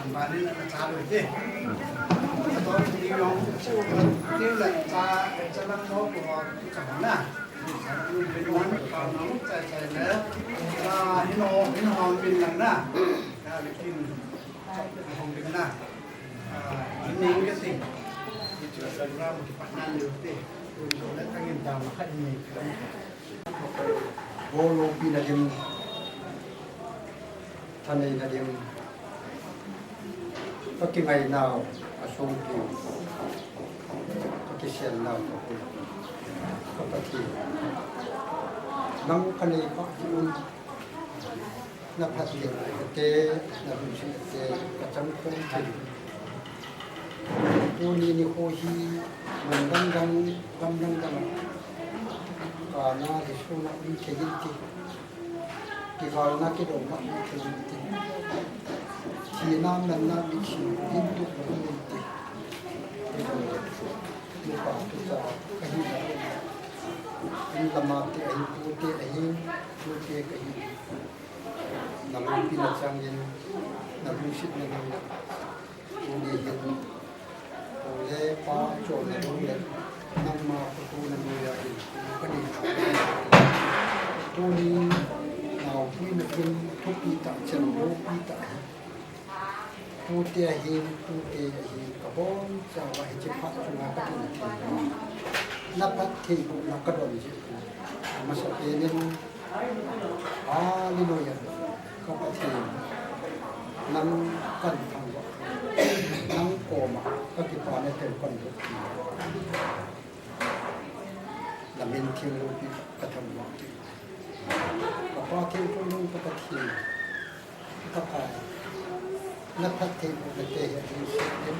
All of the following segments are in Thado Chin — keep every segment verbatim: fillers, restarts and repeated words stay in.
Bani na cha lo te. Cha to ni yong. Ti la cha, cha lang mo ko cha na. Sa ni ni mo pa no cha cha le. Ah, ni no, ni no bin lang na. Ya, lekin hong bin na. Ah, ni ni ke ting. Ni chu program ki pa na ni te. Ko le tang in ta ma kha ni. Bolo pi na dim. Thanei na dim. Ka kingainau a songpi, ka kiselnau ka pu, ka Pathen. Nang ka nei phat un, na phattheina te, na lungsetna te, ka chang khom thei. Tuni nikho hi, mun dang dang, gam dang dang, ka na di su na um thei in ti. Kivalna kidona um thei in ti. Thina manna mitthim in tu um in ti. Nupa tucha kahi na. In lama te ahi, pu te ahi, pu te kahi. Na lungpi na chang in, na lungset na nung. Tuni hin, pu le pa chonna lung le, nangma phatthei na noiya hin, ka nei. Tuni, naopui na hin, thupi tah, chenpi tah. Tute ahin, tute ahin, ka bonchauva hiche phat chunga ka ding thei. Na phattheibohna ka don jeh u. Amasapen in, a, linoiya, ka Pathen, nang kahin thangvah, nang koma ka kipana theng kahin boh. Na min theng loupi ka thangvah. Ka Pa thengpu nung ka Pathen. Ka Pa, na phattheibohna te hi ahi seh in.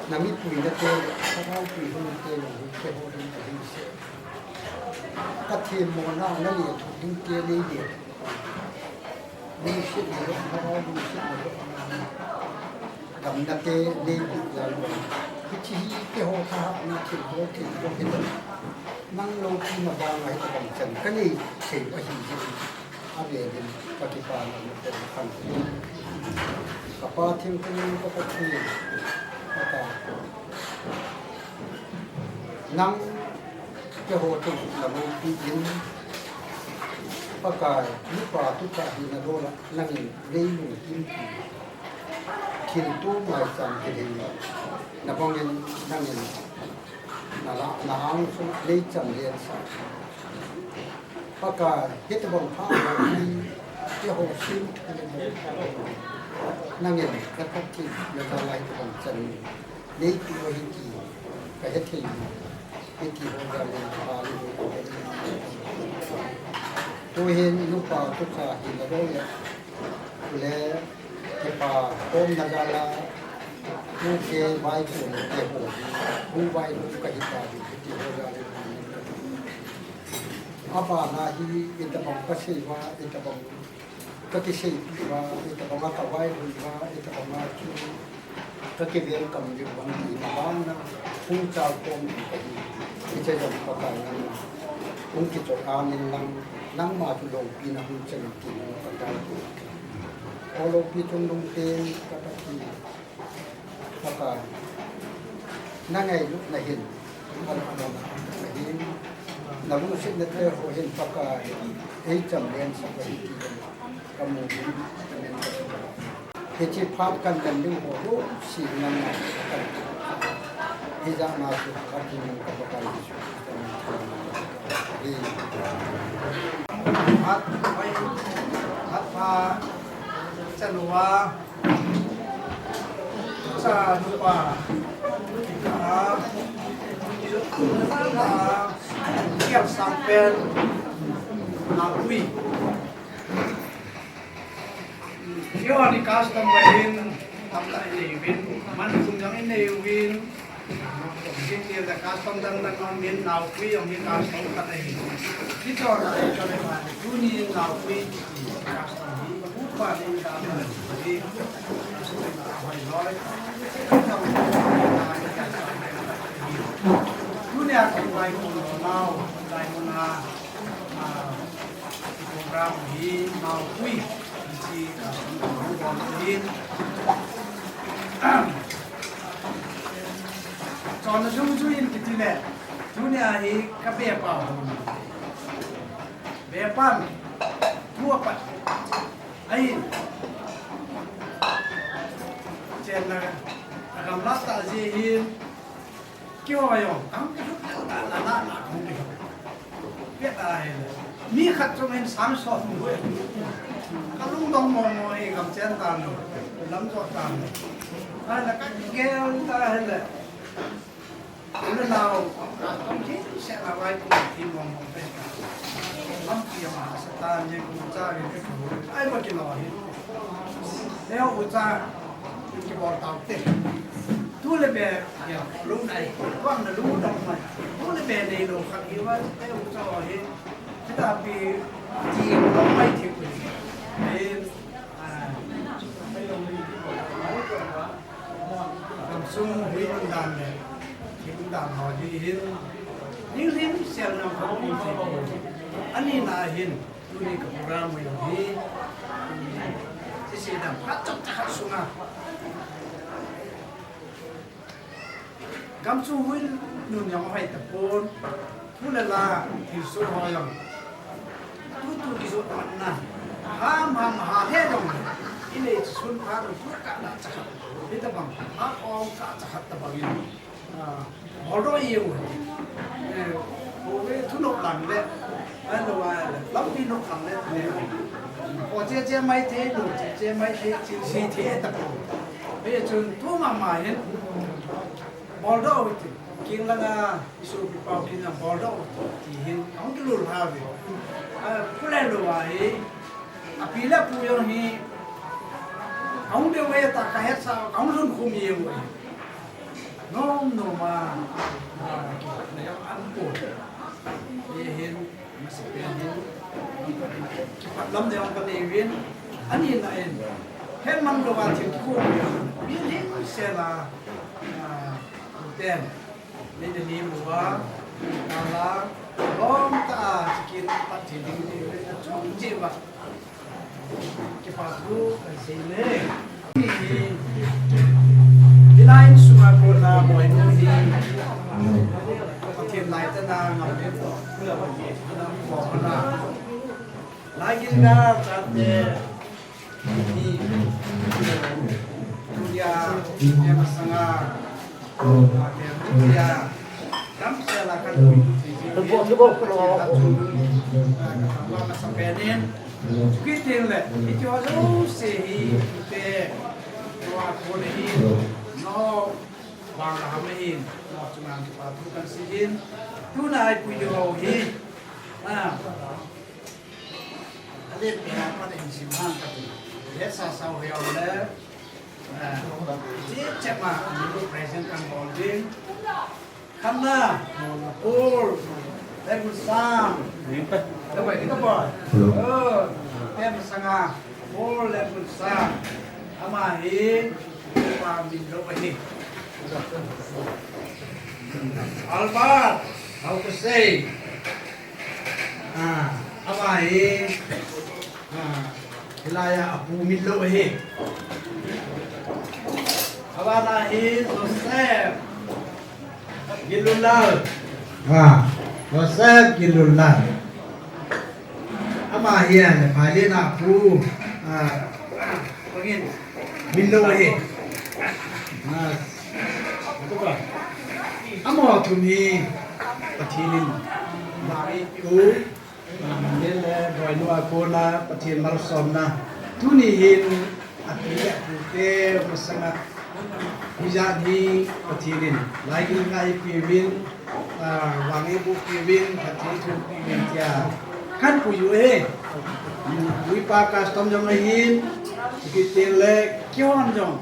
Na mipuina te, ka raopui hung te, na hung te ho ding ahi seh. Ka themmona, na lethuh ding te, nei lethuh. Lungsetna le, na rao lungsetna le, damna te, nei lethuh jal. Hiche hi keiho thahatna thilbol, thilbol hi. Nang loupina vanga hitobang chan ka nei thei u ahi jeh in. Avel in ka kipana lungset khan. Ka Pa thengpu nung ka Pathen. Ka Pa. Nang keiho toh na loupi in. Pakai, nupa tucha hina lou la, nangin nei lungthim pi. Thilto maicham thilhing. Na bang in, nangin. Na la, na angsunga nei cham lensah. Pakai, hitobang pha hi, keiho semthu le mo. Nangin, na phatthei, na jal'a hitobang chan. Nei peh u ahi ti, ka hethei. Hiti ho jal in, ka pa le. Tuhin, nupa tucha hina lou le. Tule, kipa khomna jal'a, tute vaikhom te ho, tu vaikhom kahi tauve, ti ho jal in. Abana hi, itobang kasei uva, itobang kakiseipi uva, itobang a kavaihom uva, itobang a chu, ka kiwelcome diu bang ti na bang na, hung chal khom diu kahi, hiche jong Pakai nang, hung kichoi anin lang, nangma chu loupina hung chang in ti, Pakai. O loupi chungnung pen, ka Pathen, Pakai, na ngailutna hin, na lungsetna te ho hin, Pakai, ei cham lensah uve ti. Ka mu in, ka min ka sum. Hiche phat kan kan ding ho, ho, si nang na kan. Hijat na su ka kin ka Pakai Jesu Christa min. Amen. Hat, mai, hat pa, chanua, cha nupa, a, a, kiap sang pen, na ui. Keiho ni custom ahin, tamtah inei uvin, man kum jong inei uvin, kin ni le custom dang dang jong min naopui jong ni custom khat ahi. Keiho ni custom ahi, tuni naopui custom hi, upa ni custom ahi, custom ahoi loi. Tuni a kin vai kum lo nau, vai kum na, ah, program hi naopui, Chonna jung jung in kiti le, tunia hi ka be pa ho. Be pan, tu a pat. Ai. Chenna, a gamla ta ji hin, Kio ayo, ang kihut na, na, na, na, kong kihut. Pia ta hile. Mi khat chung in sang som mu. Ka lungdong mo mo hi gam chen ta nu. Lam jo ta nu. Ai la ka gel ta hile. Ule nau, ka tong hi se la vai ku ti mo mo pe. Lam pi ma sa ta ni ku cha ni ku. Ai ba ki lo hi. Leo u cha, kibol tau te. Tu le be, ya, lung nai, wang na lung dong mai. Tu le be nei lo khat hi wa, te u cha hi. Kita pi, ti lo mai ti ku. Ei, ah, kam sung hui lung dan le, ti lung dan ho di hin. Ning ling sel nam khat pi ti ku. Ani na hin. Tuni ka program u hi, sisi dam khat chom cha khat sunga. Gam chu hui nun jong hoi tapon. Thu le la, thil soh ho jong. Tu tu kijo na. Ham ham ha he jong. Ile sun pha tu ka la cha khat. Ita bang, ha ong ka cha khat ta bang in. Ah, bol doh jeng u. Eh, bol ve thu nop lang le. Ai lo ai le. Lampi nop lang le. O che che mai thei, lo che che mai thei, chin si thei ta ko. Ve chun tu mama hin. Bol doh u tin. King langa, isu pi pau king langa bol doh u tin. Ti hin, hung ki lul ha ve. Ah, pu le lo ai. A pi le pu jong hi. Hung be ve ta ka het sa, hung lhun khum jeng u. Nom nom a, a, kipatna jong aum poi. Hihin, masapen hin, kipat lam ding jong kanei uvin, ani na in, het man lou a thil kikhom uvin, mi lhing sel a, a, uten, ni na ni mu a, a la, lom ta a, chikin pat thil ding ni, a chung chi va. Kipa thu kan sei le. Hilai in sunga kona boinu hi Pathen lai tana ngam le to. Ana ko ana. Lai gin ga chate hi tuya ya masanga. Chuti teng le, hiti ho jouse hi, te, tua kona hi, no, vang la ham hin, no, chunga kipa thu kan sei in, tuna ai pui ho hi, a, ale pe ha pa de hin sim han ka tu, le sa sa ho ya le, a, che che ma, ni ko present kan bol ding, Khanna, Paul, Lemun Sang. Ita boy, ita boy. Oh, Tem Sanga, Paul Lemun Sang. Ama hi, pa min lo hi. Albert, how to say? Ah, ama hi, ah, hilai a apu min lo hi. Abana hi Joseph Gilunlal. Ah, Joseph Gilunlal. Ama hi a le phai le na pu. Ah, pangin. Min lo hi. Ah, amo thum hi Pathen in vang eipe u. Amen le, boinu a kona Pathen malsomna. Tuni hin api le apute masanga. Hijat hi Pathen in lai gilna eipe uvin, ah, vang eiboh pe uvin, Pathen thu pe uvin tia. Kan pui u e. Pui pa custom jong ahin. Kiti le, kihon jong.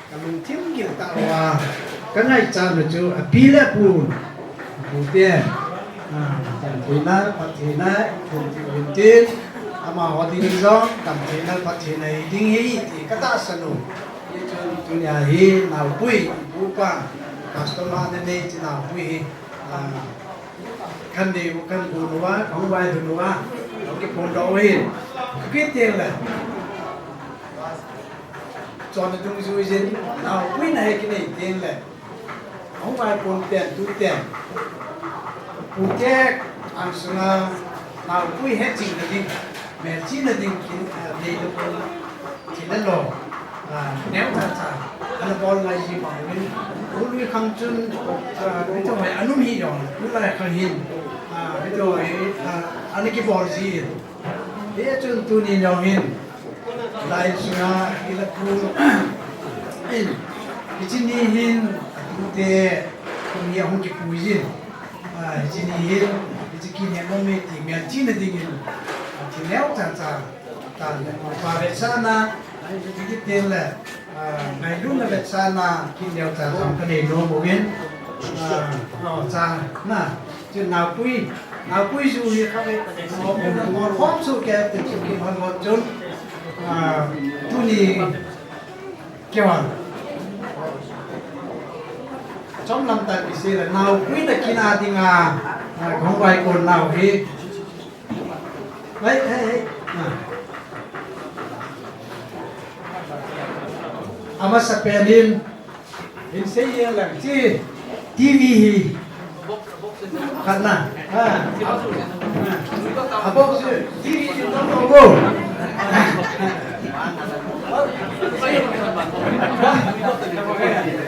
Ka lungthim gil tah uva, ka ngaichat u chu api le apu, apute, ah, damtheina, phattheina, thum ti um tin, amaho ding jong, damtheina, phattheina hi ding hi ti ka tahsan u. Hichun tunia hi naopui, ipu ipa, customer na nei ti naopui hi, ah, Kan dei u, kan gon uva, kan vai dun uva, kan kiphondoh u ahin. Kiti le. Chonna dungjuiyin, naopuina hi kinei teng le, hung vaipon pen tu pen, pute angsunga naopui hetjingna ding, melchihna ding kin, ah, neilou, thil le lo, ah, neocha cha ana bol ngai ji bang uvin, Pu Luikhang chun, ah, video hi ana um hi jong, Pu Luikhang hin, ah, video hi, ah, ana kibol ji in. Hichun tuni jong hin, lai sunga kilapu in, hiche ni hin, atute, tuni ahung kipuiyin. Ah, hiche ni hin, hiche kinepna mi ti melchihna dingin, thil neocha cha, ta le, pa vetsahna, hiche kiti le, ah, ngailutna vetsahna, kin neocha cha kanei nom uvin. Ah, o, cha, na. Chun naopui, naopui ju hi kha ve, mo, mo, mo, khom su ke, te chu ki hon mo chun, ah, tuni ke hon. Chom lam ta ki se la, naopuina kin a dinga, ah, hung vaikon nau hi. Hei, hei, hei. Ah. Amasapen in, Hin sei jeng lang, hiche T V hi. Khat na. Ha. Ha. A box chu T V chu tong tong mo.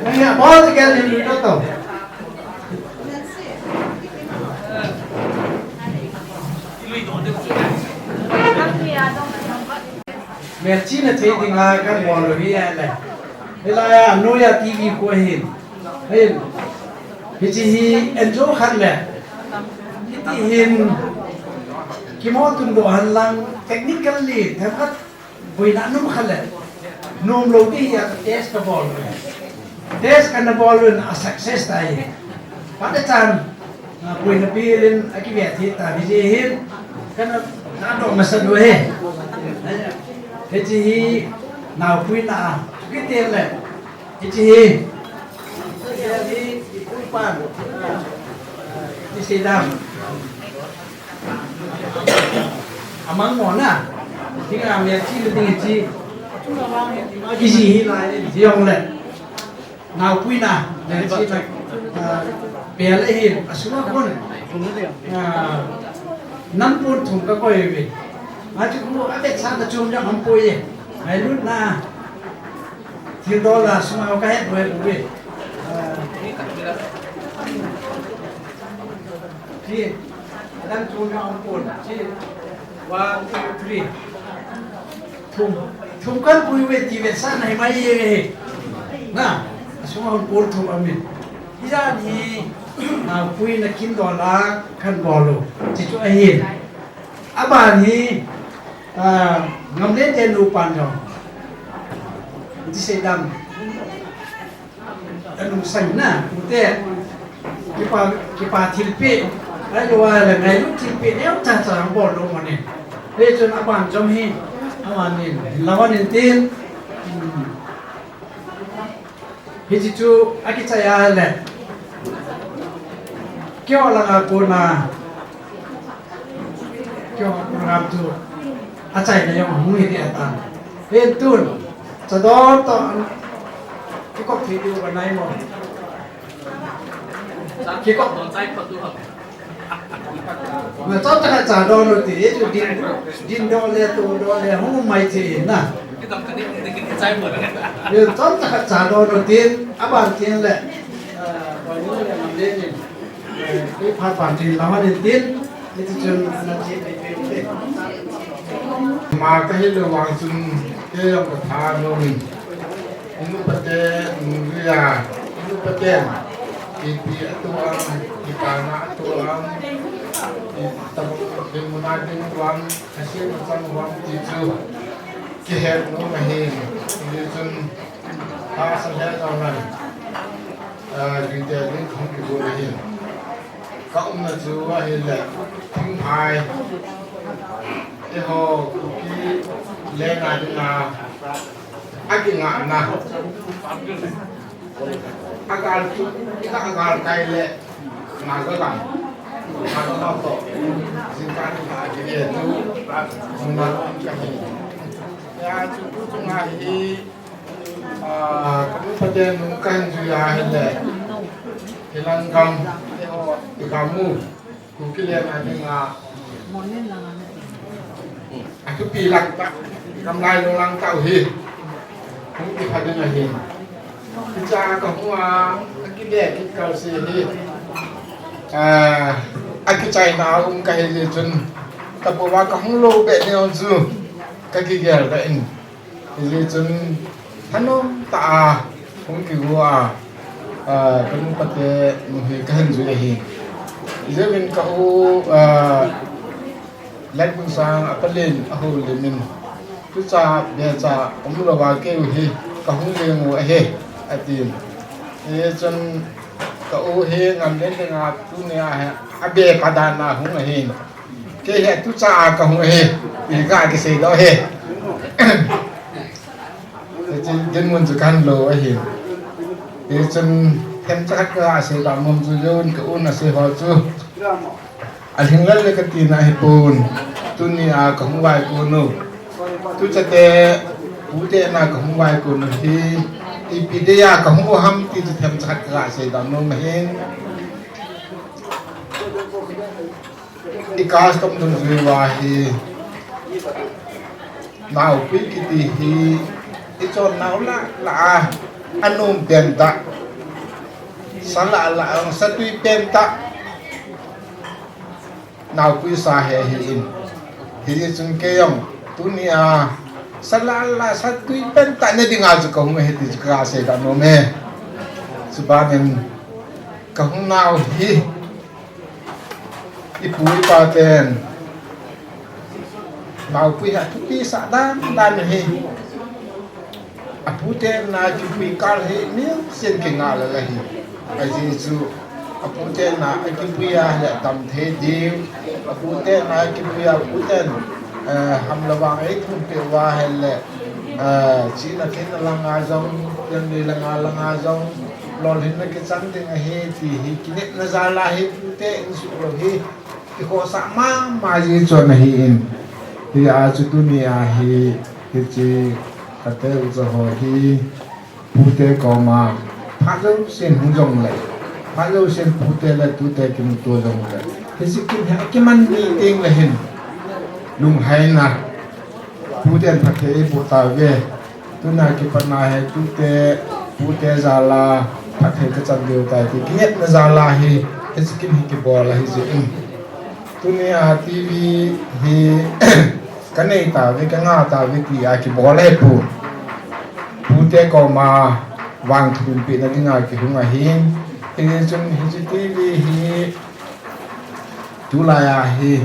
Nang ya bol ke ni lu to. Melchihna thei dinga kan bol u hi ahile. Hilai a, anoiya T V khu ahin. Hin. Hiche hi enjo khat le. Hiti hin. Kimo tun bo han lang technically themkhat boina nom khat le. Nom lou ti hi a test ka bol u. Test kana bol un a success tai. Phat a chan, ah, puina pilin a kive thei ta, hiche hin, kana, kana dong masa u hi. Hiche hi, naopuina a, kiti le, hiche hi, hiche hi, ipu ipan, ah, hiche dam. Amang mo na, dinga melchihna ding hiche, kiji hi lai, jong le. Naopuina, melchihna, ah, pel ahin, asunga khun, ah, nam pon thum ka koi uve. Achu khu, avetsahna chom jong um poi e. Ngailutna, thil dol a sunga ka het uve. Ah, Chi, alang chu na um pon. Chi, one, two, three. Thum, thum kan pui uve ti vetsahna hi mai e. Na, asunga um pon thum amin. Hijan hi, naopuina kin dol a kan bol u. Chi chu ahin. Aban hi, ah, Ngamlen te nupa jong. Chi sei dam. Ka lungsang na, pute. Kipa, kipa thilpeh. Ahilou le ngailut thilpeh neocha cha hung bol lou mo ne. Hichun aban jom hi, aban in, lawan in tin. Hmm. Hiche chu akichai a le. Keiho langa kona. Keiho program chu achaina jong hung hi ding ahitan. Hin tun, cha don toh, kikop thei diu kanei mo. Kikop. Na chomcha khat cha don u ti, hichu din, din don le, tung don le, hung um mai thei na. Hin chomcha khat cha don u tin, aban tin le, eh, boi nu le mam le nin. Eh, kei phat ban tin, lawan in tin, hiti chun na che pe pe pe. Ma ka hilou vang chun, kei jong ka thanom in. Inu pate, nu ya, inu pate. Ipi atu ang, ipi na atu ang, ipi tabang, ipi muna ding vang, asin chang vang ti chu. Kihet nom ahin, hiti chun, Pasal he tao nan, ah, detail ding kahung kigon ahin. Ka umna chu ahile, thingphai. Eiho, Kuki, lenga dinga, akingahna. Agal chu, ina agal kai le, Naga gam. Naga gam toh. Jingkah ni ha, kile tu, muna kahi. Ya, chu tu chunga hi, Ah, ka nu pate nu ka hin jui a hile. Hilang gam, i gam u. Kuki le na dinga. A thupi lang ta, kam lai lo lang ta u hi. Hung ki pha ding ahi. Kicha ka hung a, a ki be ki kal se hi. Ah, a kichai na um ka hi le chun. Ka po wa ka hung lo be ne on chu. Ka ki gel ka in. Hijeh chun thanom tah a hung kigo a, ah, ka nu pate nu hi ka hin jui ahi. Hijeh in ka u, ah, Letbungsang a palen a houlim in, tucha becha umlou a kei u hi ka hung leng u ahi, ati. Hijeh chun ka u hi ngam leng leng a tuni a hi a be pa dan a hung ahi. Kei hi tucha a ka hung ahi, ti ka kisei doh ahi. Hiche dinmun chu kan lo ahi. Hichun themcha khat ka sei ba mom chu jong ka un a sei ho chu. A lhinglel le ka tina hi pon. Tuni a ka hung vaikon u. Tucha te, pute na ka hung vaikon u hi. Ipi dia ka hung u ham ti chu themcha khat ka sei ba mom ahin. I custom dungjui uva hi, naopi kiti hi, i chon nau lah lah a, a nom pen tah, sa lah lah a, sa tui pen tah, naopi sa hi ahi in. Hijeh chun kei jong, tuni a, sa lah lah, sa tui pen tah na dinga chu ka hung ahi ti chu ka sei ka nom e. Chuban in, ka hung nau hi, I pu i pa ten naopi hi a thupi sah dan dan hi. A pute na kipui kal hi miu sin kinga la la hi. Ajeh chu a pute na a kipui a hi a tam thei diu. A pute na kipui a puten, eh, ham le vang ei thum peh uva ahile, eh, chihna thenna langa jong, pian nei langa langa jong, lolhinna kichang ding ahi ti hi kinepna jal a hi pute in suh lou hi. Kikhohsah mama ji chon ahi in. Hia chu tuni a hi, hiche ka teu cha ho hi, pute koma, phat jousen hung jongle, phat jousen pute le tute kimuto jongle, hiche kin hi akiman ni teng le hin, lunghaina, puten phatthei eiboh tauve. Tuna kipat na hi tute, pute jal a phatthei kachan diu tai ti kinepna jal a hi, hiche kin hi kibol ahi jeh in. Tuni a TV hi kanei tauve, kanga tauve ti a kibol ahi pon. Pute koma vangthumpehna dinga kihung ahin. Hijeh chun hiche TV hi tulai a hi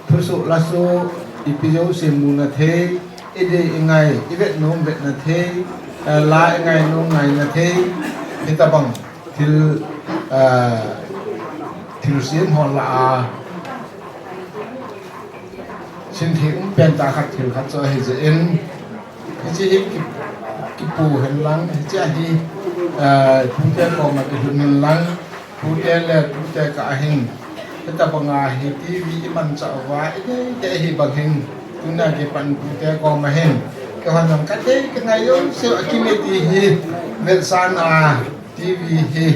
thusoh lasoh ipi jouse muna thei, idei ingai, ivet nom vetna thei, eh, la ingai nom ngaina thei, hitobang thil, eh, thilsem ho lah a, simthei um pen tah khat thil khat chu ahi jeh in, hiche hi ki, kipu hen lang, hiche hi, eh, pute koma kilhun hen lang, pute le tute kah a hin, hitobang a hi TV imanchah uva, idei dei hi bang hin, tuna kipan pute koma hin, keihon jong kadei kangai jouse u akimi ti hi, vetsahna a, TV hi,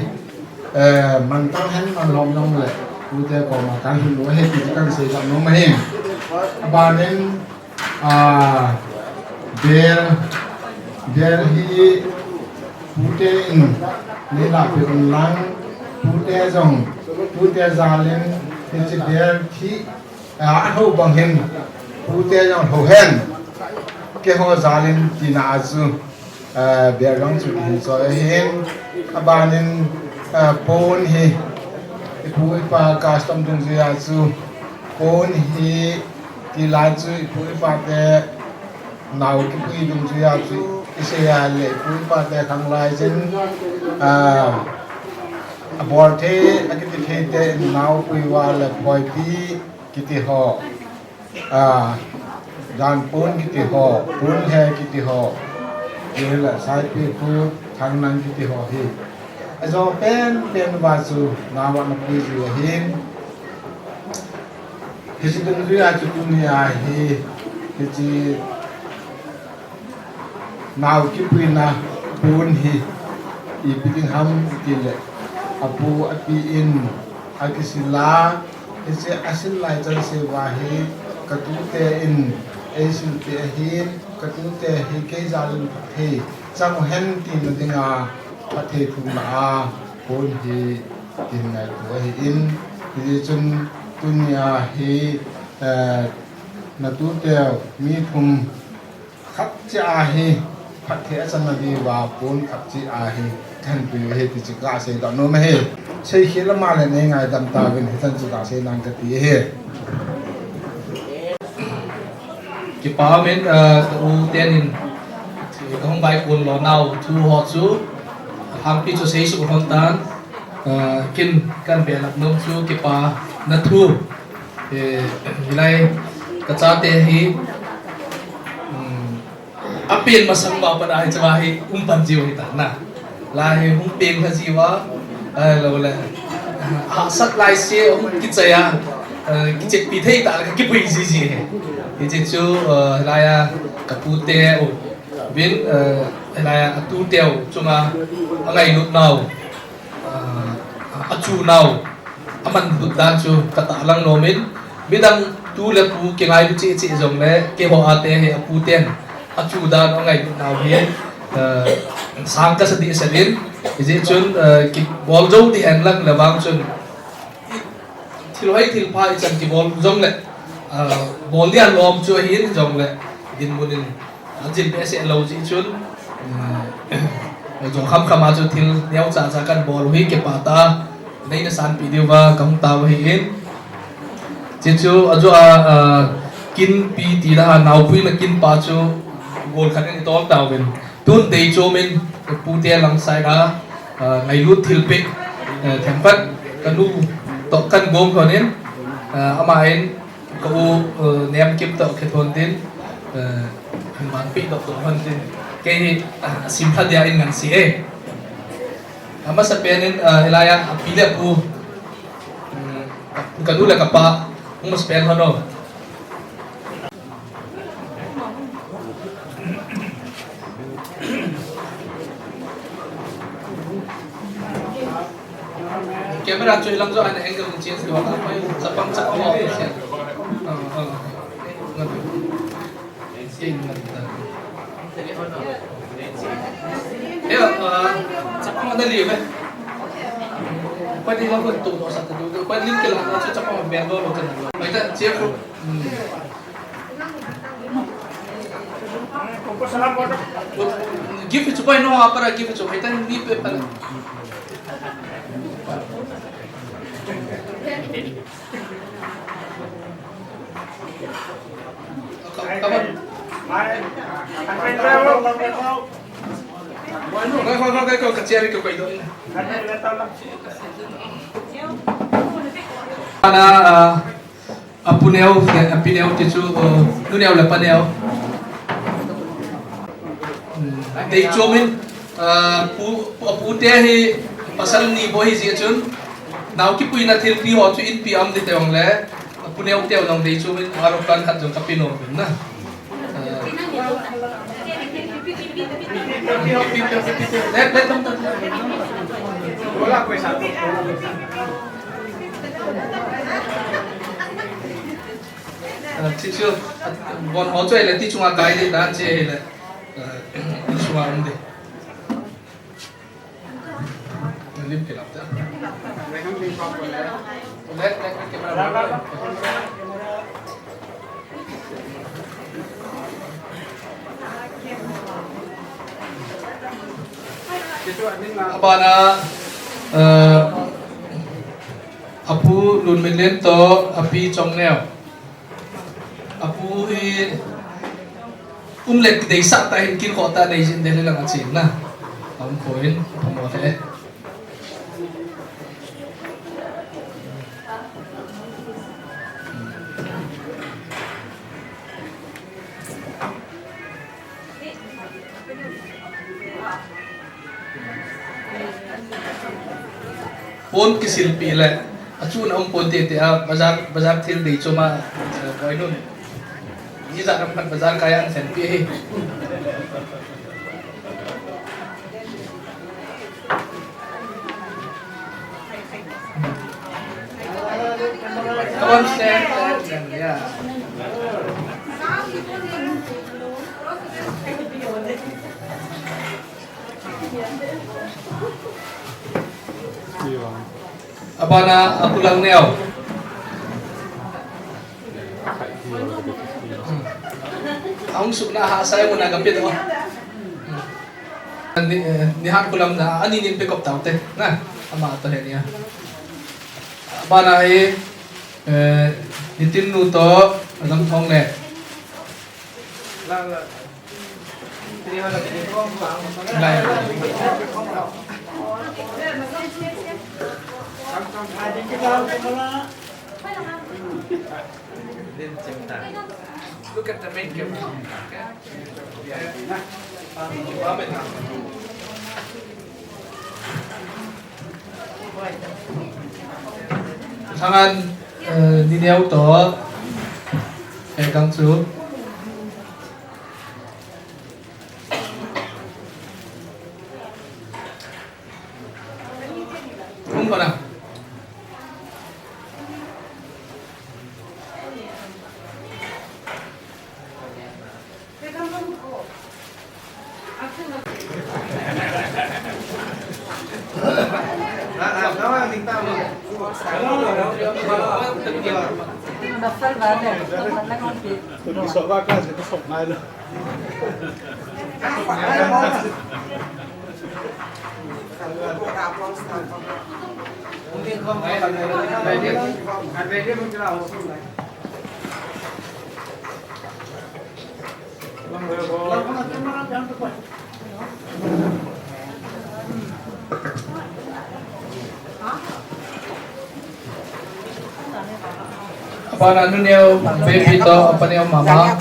eh, mantam hen manlhom jongle, pute koma kalhun u ahi ti chu kan sei kha nom ahi. Abanin, ah, bel, bel hi pute in neilahpeh un lang, pute jong, tute jal in, hiche bel thi, ah, aho bang hin, pute jong ho hen, keiho jal in tina a chu, ah, bel jong chu kihin choi ahin, abanin, ah, pon hi, ipu ipa custom dungjui a chu, pon hi, tilai chu ipu ipa te, nao kipui dungjui a chu, isei a le ipu ipa te khanglai jin, ah, abol thei, akiti thei te, naopui uva le phoipi kiti ho, ah, danpon kiti ho, ponlhe kiti ho, tile saipi khu, thangnang kiti ho hi. Ajo pen pen uva chu, nao a napui ji ahin. Hiche dungjui a chu tuni a hi, hiche nao kipuina, Pon hi ipi ding ham itile, apu api in akisil a, hiche asil lai chan seuva hi katute in eisilpeh ahin, katute hi kei jal in phatthei chang uhen tina dinga phatthei thumna a pon hi kin ngaitu ahin, hijeh chun tunia hi, eh, natuteu mi thum khat cheh a hi phatthei achan nadiuva pon khat cheh a hi kahin peh u ahi ti chu kasei doh nom ahi. Seikhel lama le nei ngaidam tauvin hichan chu kasei nang kati ahi. Kipa umin, ah, ka u tenin kahung baikon lonau thu ho chu lhangpi chu seisuh lhon tan, ah, kin kahin belap nom chu kipana thu. Eh, hilai kachate hi, um, apen masang uva pat a hichea hi um pan jiu ahitan na. Lai hi hung peng lha jiuva, ahiloule hahsat laise hung kichai a, eh, kicheppi thei tah le kakipui jiji ahi. Hiche chu, eh, hilai a kapute uvin, eh, hilai a atuteu chunga angailut nau, ah, achunau, amanlut dan chu katahlang nomin, midang tu le pu kingailu cheh cheh jongle, keiho a te hi aputen achu dan angailut nau hi, eh, sang kasa dehset in, hijeh chun, eh, kibol jou ding henlang le vang chun, thil hoi thil pha ichan kibol jongle, eh, bol dia lom chu ahin jongle, dinmun in ajil behseh lou jeh chun, eh, jong khamkham a chu thil neocha cha kahin bol u hi kipah tah a, neina sanpeh diuva kahung tao ahin. Hiche chu ajo a, ah, kinpi ti dan a naopuina kinpa chu gol khat in itol tauvin. Tun deichomin pute lang side a, ah, ngailut thilpeh, eh, themkhat kanu toh kahin gong lhonin, ah, aman ka u, eh, Nemkip toh kithon tin, eh, manpeh doh doh lhon tin. Kei hi, ah, simlha dia in ngan si e. Amasapen in, ah, hilai a api le apu, um, kanu le kapa, hung masapen lhon o. Camera chu hilang jo, an angle change diu ta, chapang chapang off se. Ah, ah. Eh, ah, chapang na liu ve. Pwede lang ko tu do sa tu. Pwede link ke lang, chapang ben do lo kan. Mai ta, check ko. Hmm. Gift chu pai no, apa gift chu pai tan ni pe pan. Come on. Koi, koi, koi, koi, koi, kachia ri koi do. Ana, ah, Apu neo, api neo ti chu, uh, nu neo le pa neo. Hmm, deichom in, uh, pu, pu, apu te hi pasal ni bou ahi jeh chun, nao kipuina thilpi ho chu inpi a um ding teng le, apu neo te jong deichom in, aeroplane khat jong kape nom in na. Ti chu, bon ho chu ahile ti chunga kai ding dan che ahile, ti chunga um ding. Lim kilap ta. Let, let, let, camera. Abana, eh, apu Lunminlen toh api Chongneo. Apu hi um le kideisah tah in kin khoh tah nei jin de le lang a chen na. A um kho in, a mo le. Pon kisilpeh le, achun a um pon tete a, bazar, bazar thil deichom a, eh, boinun. Ijat ham khat bazar kai a an senpeh hi. One step, step, step, yeah. Abana, apulang neo. Ahung sukna ha sai muna kapit o. Ni, eh, nihat kulam na, ani nin pe kop taute. Na, ama to he nia. Abana hi, eh, nitin nu to, adam thong le. Look at the main camera. Thangan, eh, nineo to, eh, kang chu. Kung ko na. Abana nu neo baby to, apa neo mama.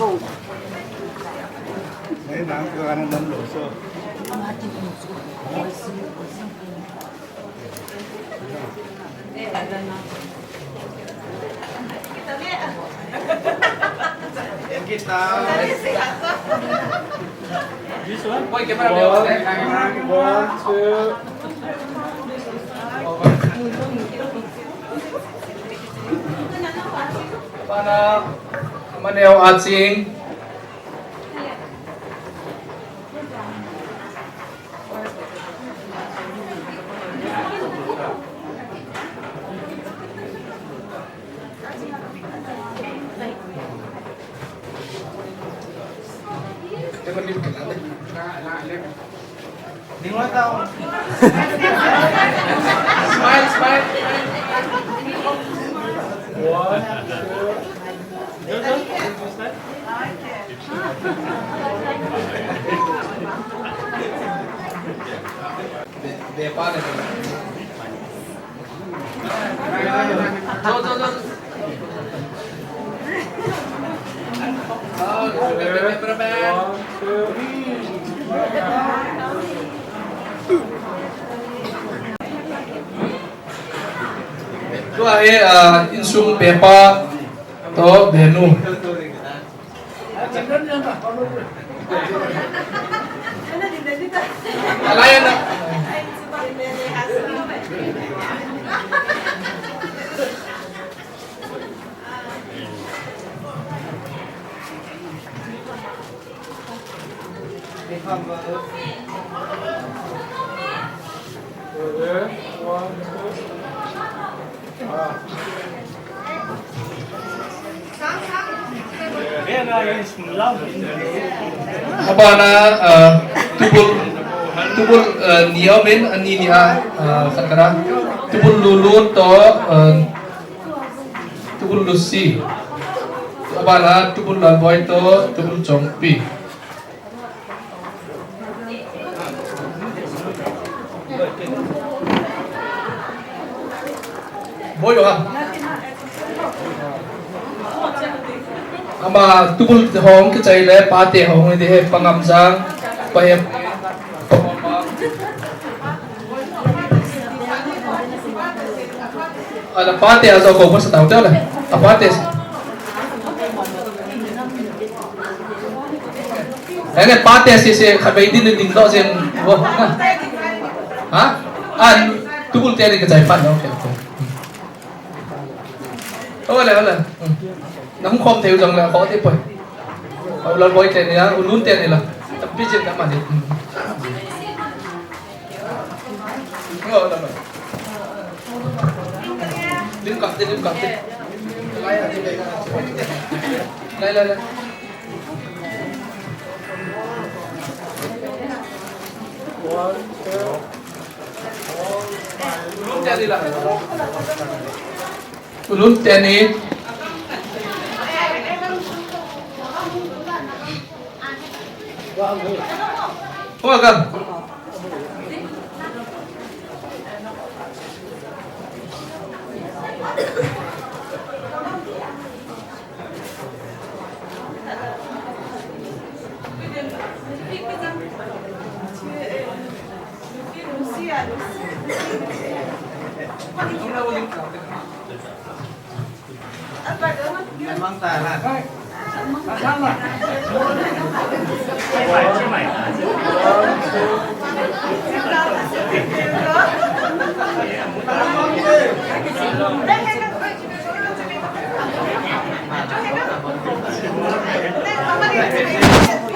This one? One, two. Abana, maneo aching. Smile, smile, smile. One, two. Tua hi, ah, insung pepa to benu. Abana, ah, tubul, tubul, ah, ni aum in, ani ni a, ah, khat khat a. Tubul Lulu to, ah, Tubul Lucy. Abana Tubul Lalboi to Tubul Chongpi. Boi o ha. Ama Tubul hong kichai le pate hong ni de he, Pangam Jang, pa he. Ala pate a jo ko basa tau tela. A pate. Ene pate si si khabai din din do jen bo. Ha? An Tubul te ni ka jai pan, okay, okay. Ole, ole. Hmm. Nang khom thei u jong le, kho te poi. Au la boi te ni a, u lun te ni la. Tapi jin na ma ni. Hmm. Ole, ole. Lim kap te, lim kap te. Lai, lai, lai. Lun teni. Hua kan.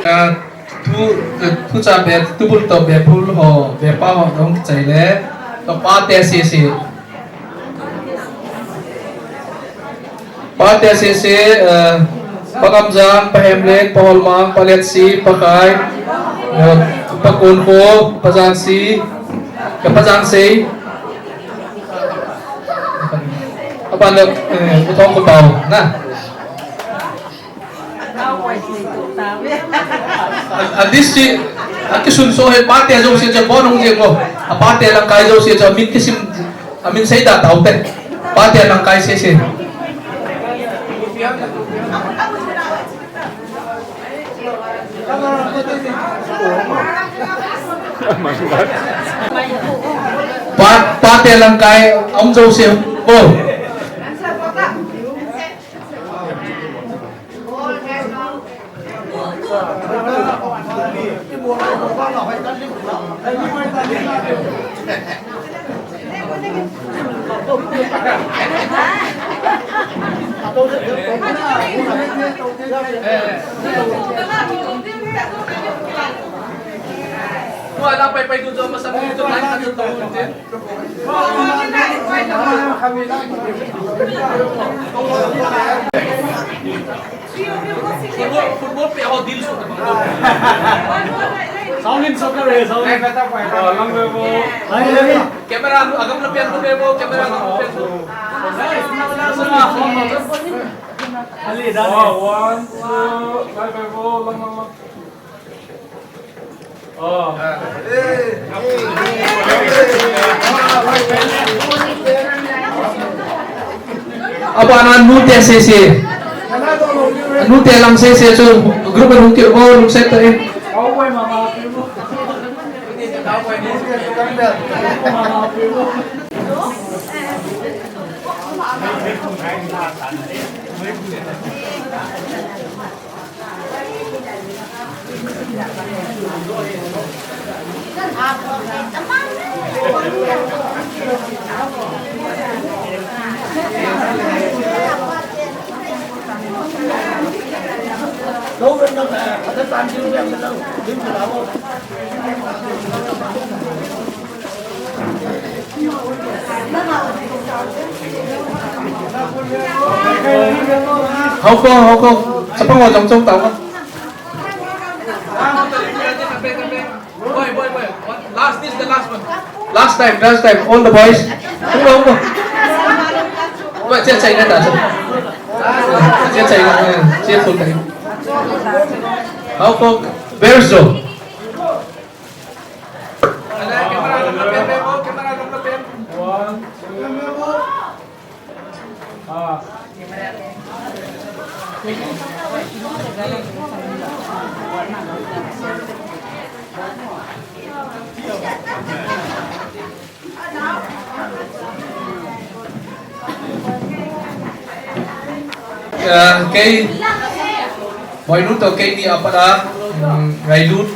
Ah, thu, eh, thu cha be, tubul to be, bul ho, be pa ho, dong chai le, to pa te si si. Pa te si si, eh, Pa Kamjang, Pa Hemleng, Pa Holmang, Pa Letsi, Pa Khai, eh, Pa Kunkho, Pa Jangsi, eh, Pa Jangsei. Aban le, eh, U Thong Ko Pau, na. A, a list hi, akisunso hi, pate jouse chu, bon hung jing ko. A pate lamkai jouse chu, amin kisim, amin seida taute. Pate lamkai sese. Pa, pate lamkai, aum jouse, ko. Wala, pai, pai, tu, tu, masa, tu, tu, line, tu, tu, tu. Football, football player ho dil so. Sound in soccer hai, sound in. Oh, lang ve bo. Camera, agam na pian ko ve bo, camera agam na pian ko. Ali, dale. Oh, one, two, lang ve bo, lang, lang, lang. Abana nute sese. Nute lang sese chu group nung kit bo, nung set ta e. Hao Kong, Hao Kong. Chapang ho jong chong tao. Boy, boy, boy. One, last, this is the last one. Last time, last time. All the boys. Hung lo, hung lo. Boy, che chai na ta. Che chai na, che full time. Hao Kong, where's Joe? Ah, kei, Boinu toh keini apat a, um, ngailut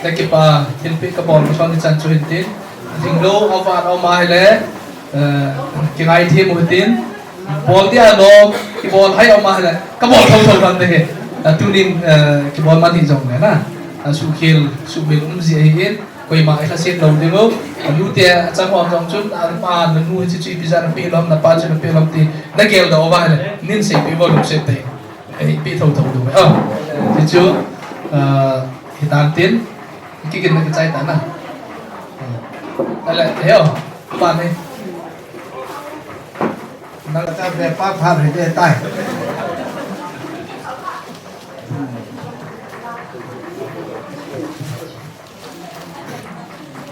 le kipa thilpeh kabol masang nichan chu hintin. Lhinglou avat a um ahile, eh, kingaithem u hitin. Bol dia lom, kibol hai om a le, kabol thotho tan te hi. A tunin, eh, kibol man hi jong le na. A sukhel, suhmil um ji ahi in, koima i khaset lou ding u. A nu te a chang om jong chun, a pa na nu hi chu ipi ja na pe lom, na pa chu na pe lom ti, na gel doh uva le, nin sei pe vo lungset te. Ei, pe thotho diu. A, ti chu, eh, hi tan tin, kigin na kichai tan na. A le, heo, pa ni. Nang ta be pa pha re de tai.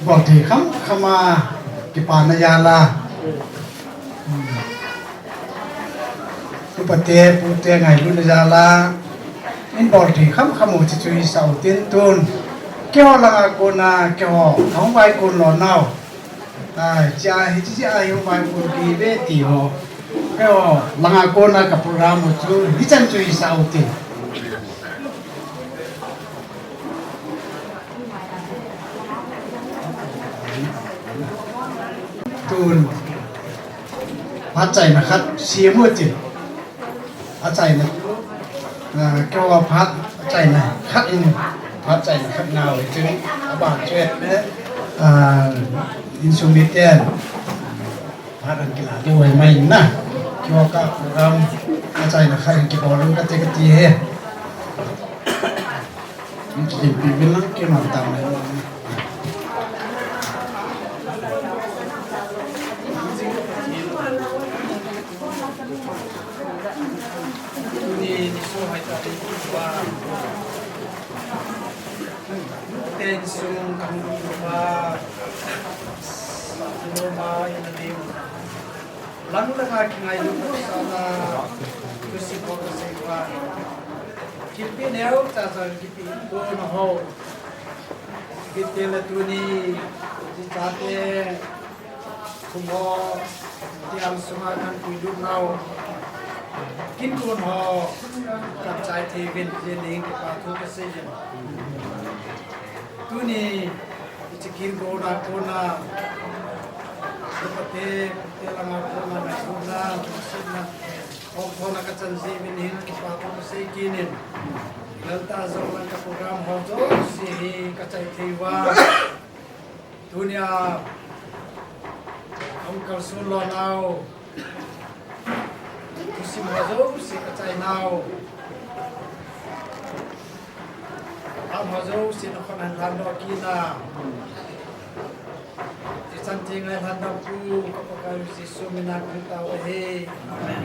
Bol thei kham kham a kipana jal a. Upa te, pu te ngailutna jal a. Min bol thei kham kham u chu chu hi sau tin tun. Keiho langa kona, keiho, hung vai kon lou nau. Ai, chia hi, chia hi, mai ko ki ve ti ho. Keiho, langa kona ka program ho chu, hichan chu hi sau ti. Tun, phat chaina khat, simu ti. Achaina, ah, keiho phat, achaina khat in, phat chaina khat ngau hi chu, aban chu, eh, ah, insung miten, phat an kila diu ahi mai na, keiho ka program, achaina khat in kibol lou kate kati hi. Kipi bilang ke mantang le. Tuni niso hai ta ding uva. Ten sung kang uva. Sino ma in a ding. Lang langa kingailut sana. Tusi ko ko sei uva. Kipi neo cha cha kipi ko na ho. Kipi le tuni. Ji cha te. Kum ho, tiang sunga kan puilut nau. Kin kun ho, kan chai thei uvin, jeng ning kipa thu kasei uvin. Tuni, hiche kin kona, kona, lupate, te langa kona, ngai kona, sina, hong thona kachan ji uvin hin kipa thu kasei kit in. Lalta jong lang ka program ho jouse hi kachai thei uva. Tunia, hung kalson lou nau. Thusim ho jouse kachai nau. Ham ho jouse nakhut hin lhan doh kit in. Hichan teng ngai lhan doh pu, ka Pakai Jesu mina kong tao ahi. Amen.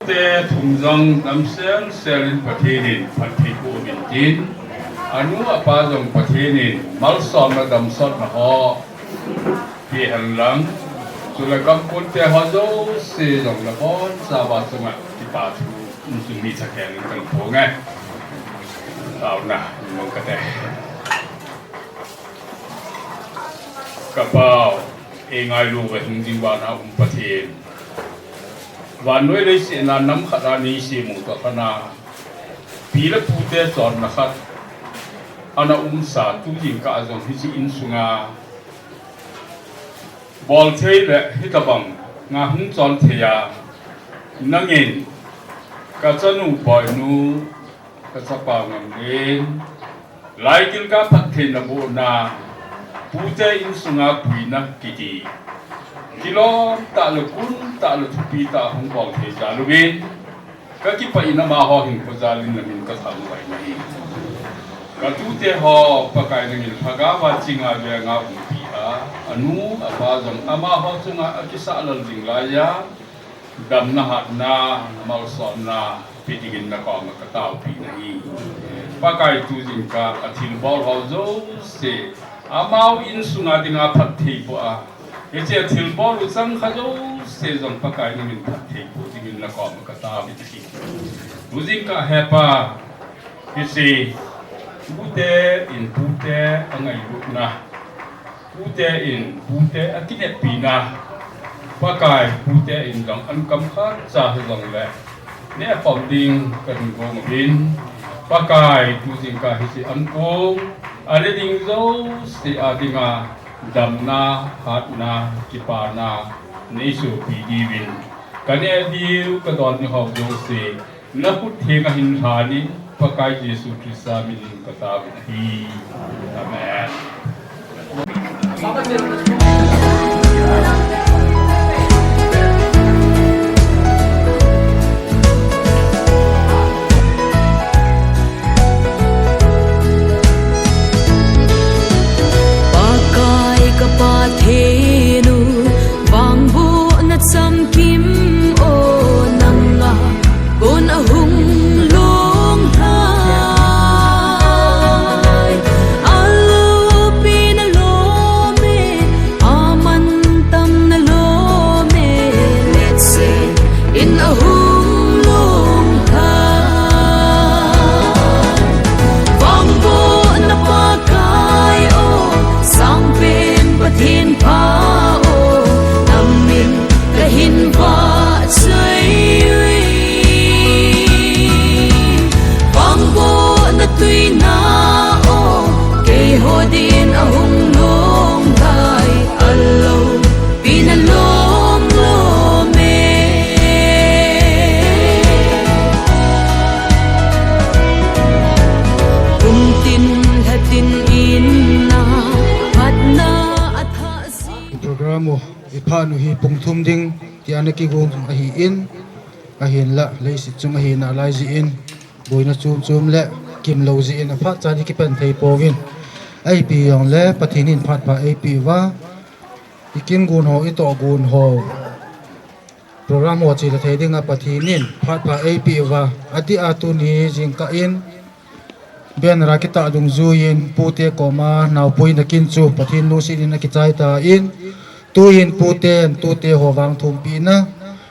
Te thum jong damsel sel in Pathen in phatthei boh uvin tin, anu apa jong Pathen in malsomna damsotna ho peh hen lang, chule kampun te ho jouse jong nabonchauva chunga kipa thu insung mi chakhen in kaphong e. Taona, mong kate. Ka Pau, eingailu uva hing jing vana um Pathen. Vannoi leiset a nam khat a neisem u toh lhona, pi le pute chonna khat ana umsa, tu jingkah a jong hiche insunga bol thei le hitobang nga hung chon thei a, nangin ka chanu Boinu, ka chapa Ngamlen, Laigil ka phattheina bohna, pute insunga puina kiti, kilom tah le kun tah le thupi tah hung bol thei jal uvin, ka kipah in amaho hinkho jal in namin ka thangvah in ahi. Ka tute ho Pakai nangin lhagao a chinga venga umpi a, anu apa jong amaho chunga akisah lal jing laiya, damna hatna, malsomna pe dingin nakoma ka taopi in ahi. Pakai, tu jingkah a thilbol ho jouse, amau insunga dinga phatthei boh a, hiche a thilbol u changkhat jouse jong Pakai nangin phatthei boh dingin nakoma ka taopi in ahi. Tu jingkah He Pa, hiche tute in pute angailutna, pute in pute akineppina, Pakai, pute in jong an kam khatcha hijongle nehkhom ding kahin gong uvin, Pakai, tu jingkah hiche ankong, ale ding jouse a dinga, damna, hatna, kipana, neisopi diuvin. Kaneh diu, kadon diu ho jouse, nakhut thenga hin lhanin, Pakai Jesu Christa minin kataovin ahi. Amen. Pakai ka Pathen u, vangbohna chamkim o nanga, kon ahung long lhai. Alopi nalom e, amantam nalom e, let's say, in ahung long lhai. Vangbohna Pakai o, sangpen Pathen pha o, namin kahin vahchoi uve. Vangbohna tuina o, keiho din ahung long lhai. Alopi nalom lom e. Kum tin lha tin in na, phatna athah jing. Program u iphat u hi pung thum ding tia ana kigon ahin, ahinla leiset chung ahi nalai jeh in, boina chom chom le kimlou jeh in aphat cha ding kipan thei pouvin. Ipi hijongle Pathen in phat pha eipeh uva, ikin gon ho, itoh gon ho, program ho chele thei dinga Pathen in phat pha eipeh uva, adeh a tuni jingkah in banner a kitah dungjuiyin pute koma naopuina kin chu Pathen lungset in akichai tan, tuin puten tute ho vangthumpina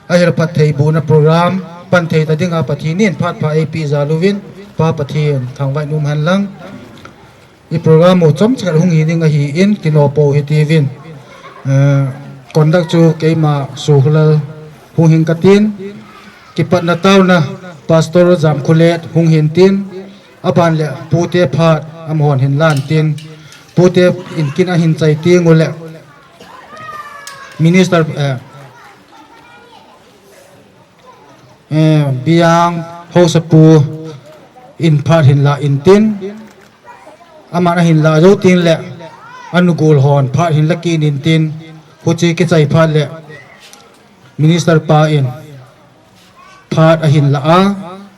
ahilou phattheibohna program pan thei ta dinga Pathen in phat pha eipeh jal uvin, Pa Pathen thangvah in um hen lang. I program u chomcha khat hung hi ding ahin, kinoh pou hitiuvin. Eh, conduct chu keima Sokholal hung hing katin, kipatna taona Pastor Jamkholet hung hintin, aban le pute phat amahon hin lantin, pute in kin ahin chai teng ule Minister, eh, eh, Biang Haosapu in phat hin la intin, aman ahin la jou teng le anugol hon phat hin la kit intin, huche kichai phat le Minister pa in phat ahin la a,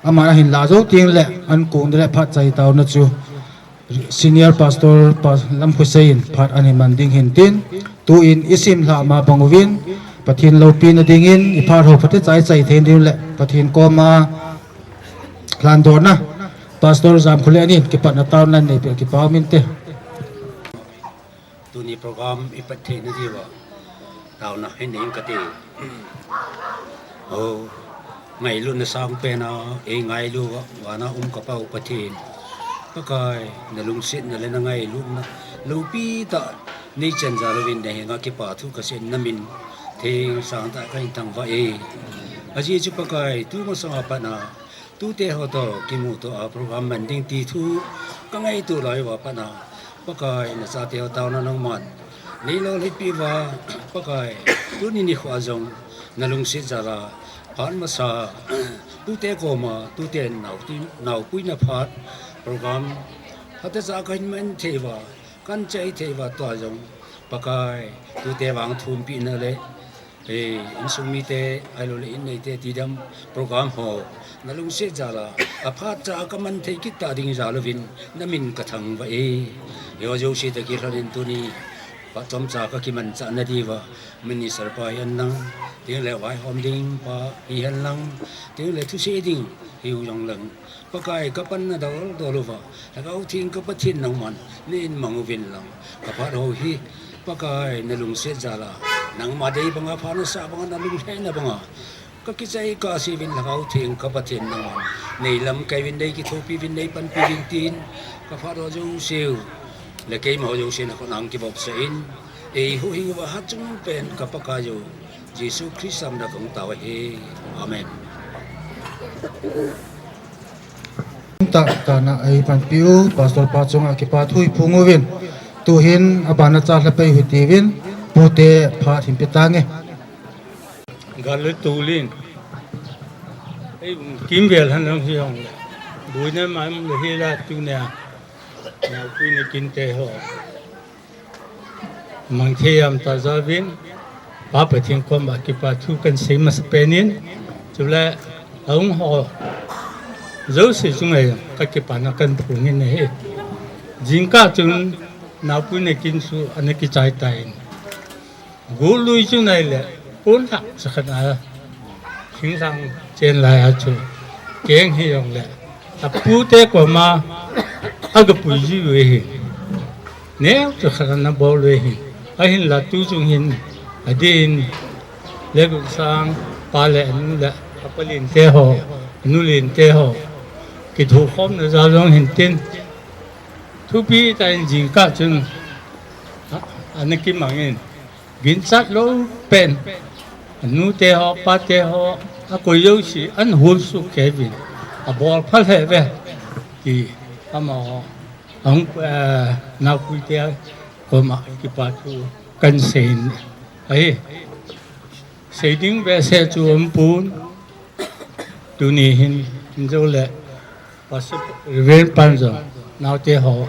aman ahin la jou teng le ankong le phat chai taona chu Senior Pastor Pa Lamkhosei in phat ana man ding hintin, tuin isim lhah ma bang uvin, Pathen loupina dingin iphat ho phatecha ichai thei ding le Pathen koma lhandohna Pastor Jamkholet in kipatna taona neipeh kipah um inte. Tuni program ipat theina diuva taona hin nei inge kati. O, ngailutna sangpen a eingailu uva, vana um ka Pa u Pathen, Pakai, nalungsetna le nangailutna loupi tah neichan jal uvin nahenga kipa thu kasei in, namin theng sangtah kahin thangvah e. Ajeh chu Pakai, tu masanga pat a tute ho toh kimuto a program man ding ti thu kangaito lai uva pat a, Pakai, nachate ho taona nangman neilolhinpeh uva, Pakai, tuni nikho a jong nalungset jal a phat masa, tute koma, tute naopuina, naopuina phat program phatecha kahin man thei uva, kahin chai thei uva, tua jong Pakai, tute vangthumpina le, eh, insung mite, ahilou le in neite tidam program ho nalungset jal a aphat cha kaman thei kit ta ding jal uvin namin kathangvah e. Hiho jouse toh kilhonin tuni phat chomcha kakimanchah na diuva, Minister pa hihen lang, tin le vaihom ding pa hihen lang, tin le thusei ding hiu jong lang, Pakai, kapanna doldol uva, Lhagao Theng ka Pathen nangman neihin mang uvin lang, kaphat ho hi, Pakai, nalungset jal a, nangma dei banga, phat nasah banga, nalunglhaina banga kakichai kahse uvin, Lhagao Theng ka Pathen nangman neilamkai uvin, neikithopi uvin, neipanpi uvin tin, kaphat ho jouse u le keima ho jouse u nakhut a kivopsah in, eihuhhing uva hatchungpen ka Pakai u Jesu Christa mina kahung tao ahi. Amen. Tah tah na ei panpi u, Pastor pa chunga kipa thu iphong uvin. Tuhin abana cha lha pei u hitiuvin, pute phat hin pe tange. Gal le tulin. Ei, kimvel hen lang hi hong le. Buina ma le hi la tunia. Naupui nakin te ho. Mang thei ham ta jaovin, Pa Pathen koma kipa thu kan sei masa penin, chule ahung ho jouse chunga ka kipana kan phongin ahi. Jingkah chun naupui nakin chu ana kichai tan. Golui chu nai le, pon thak sakhat a, thinglhang chen lai a chu, keng hi jong le, apute koma, aga pui jiu ahi. Neo chu khat ana bol u ahi. Ahinla tu chung hin, adin, Legunsang, pa le anu le, apa lin te ho, anu lin te ho, kithokhomna jal jong hin tin, thupi tah in jingkah chun, a, ana kimangin, ginchat lou pen, anu te ho, pa te ho, akoi jouse, ana hol soh kei uvin, abol pha lheh uve, ti, amaho, ahung, eh, naupui te, koma kipa thu kan seiyin ahi. Sei ding behseh chu um pon, tuni hin, hin jou le, Pastor Reverend pan jong, naote ho,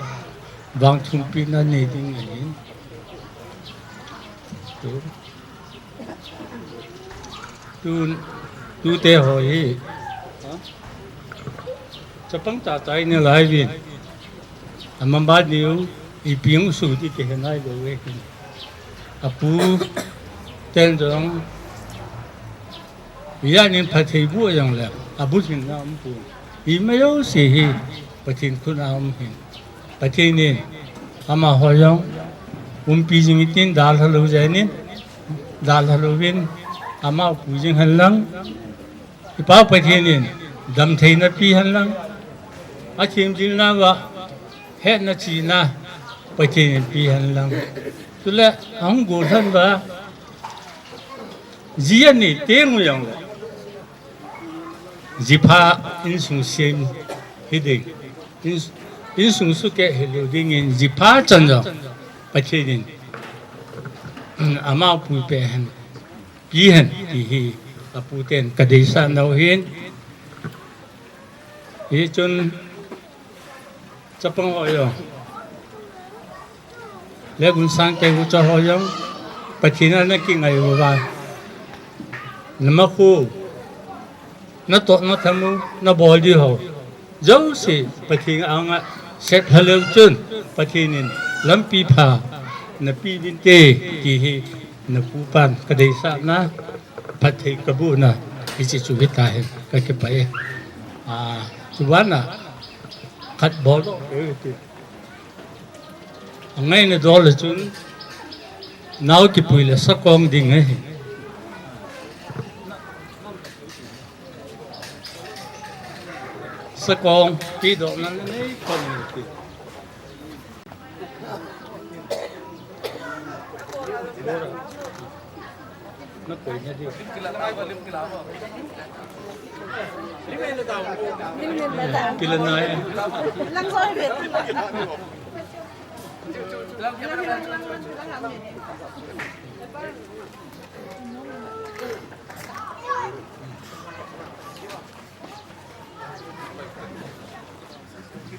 vangthumpi na nei ding ahin. Tu, tu, tute ho hi. Chapang tah tah in alai uvin. Amaba niu, ipi hung soh ding kihe nailou e. Apu, ten jong, Ijat nin phatthei boh jong le, abulhin na um pon. Ima jouse hi, Pathen khut a um ahin. Pathen in, amaho jong, umpi jing intin dalha lou jeh in, dalha louvin, ama pui jing hen lang. Ipa Pathen in, damtheina pe hen lang. Athem jilna uva, hetna chihna, Pathen in pe hen lang. Chule, ahung gollhang uva, Ji anei teng u jong le. Ji pha insung sem hiding. In, insung sukeh hilou dingin ji pha chan jong. Pathen in. Amau pui pe hen. Pe hen ti hi apu ten kadeisah nau ahin. Hichun Chapang ho jong. Legunsang te ucha ho jong. Pathen a nakingai uva. Namakhu. Natoh natham u, nabol diu ho. Jouse Pathen anga seplha leu chun. Pathen in lampi pha. Nape ding te ti hi napu pan kadeisahna. Phatthei kabohna. Hiche chu hita hen. Kakipah e. A, chubana. Khat bol. Angaina dol le chun nao kipui le sakong ding ahi. Sakong pi doh nan nei kon ni ti.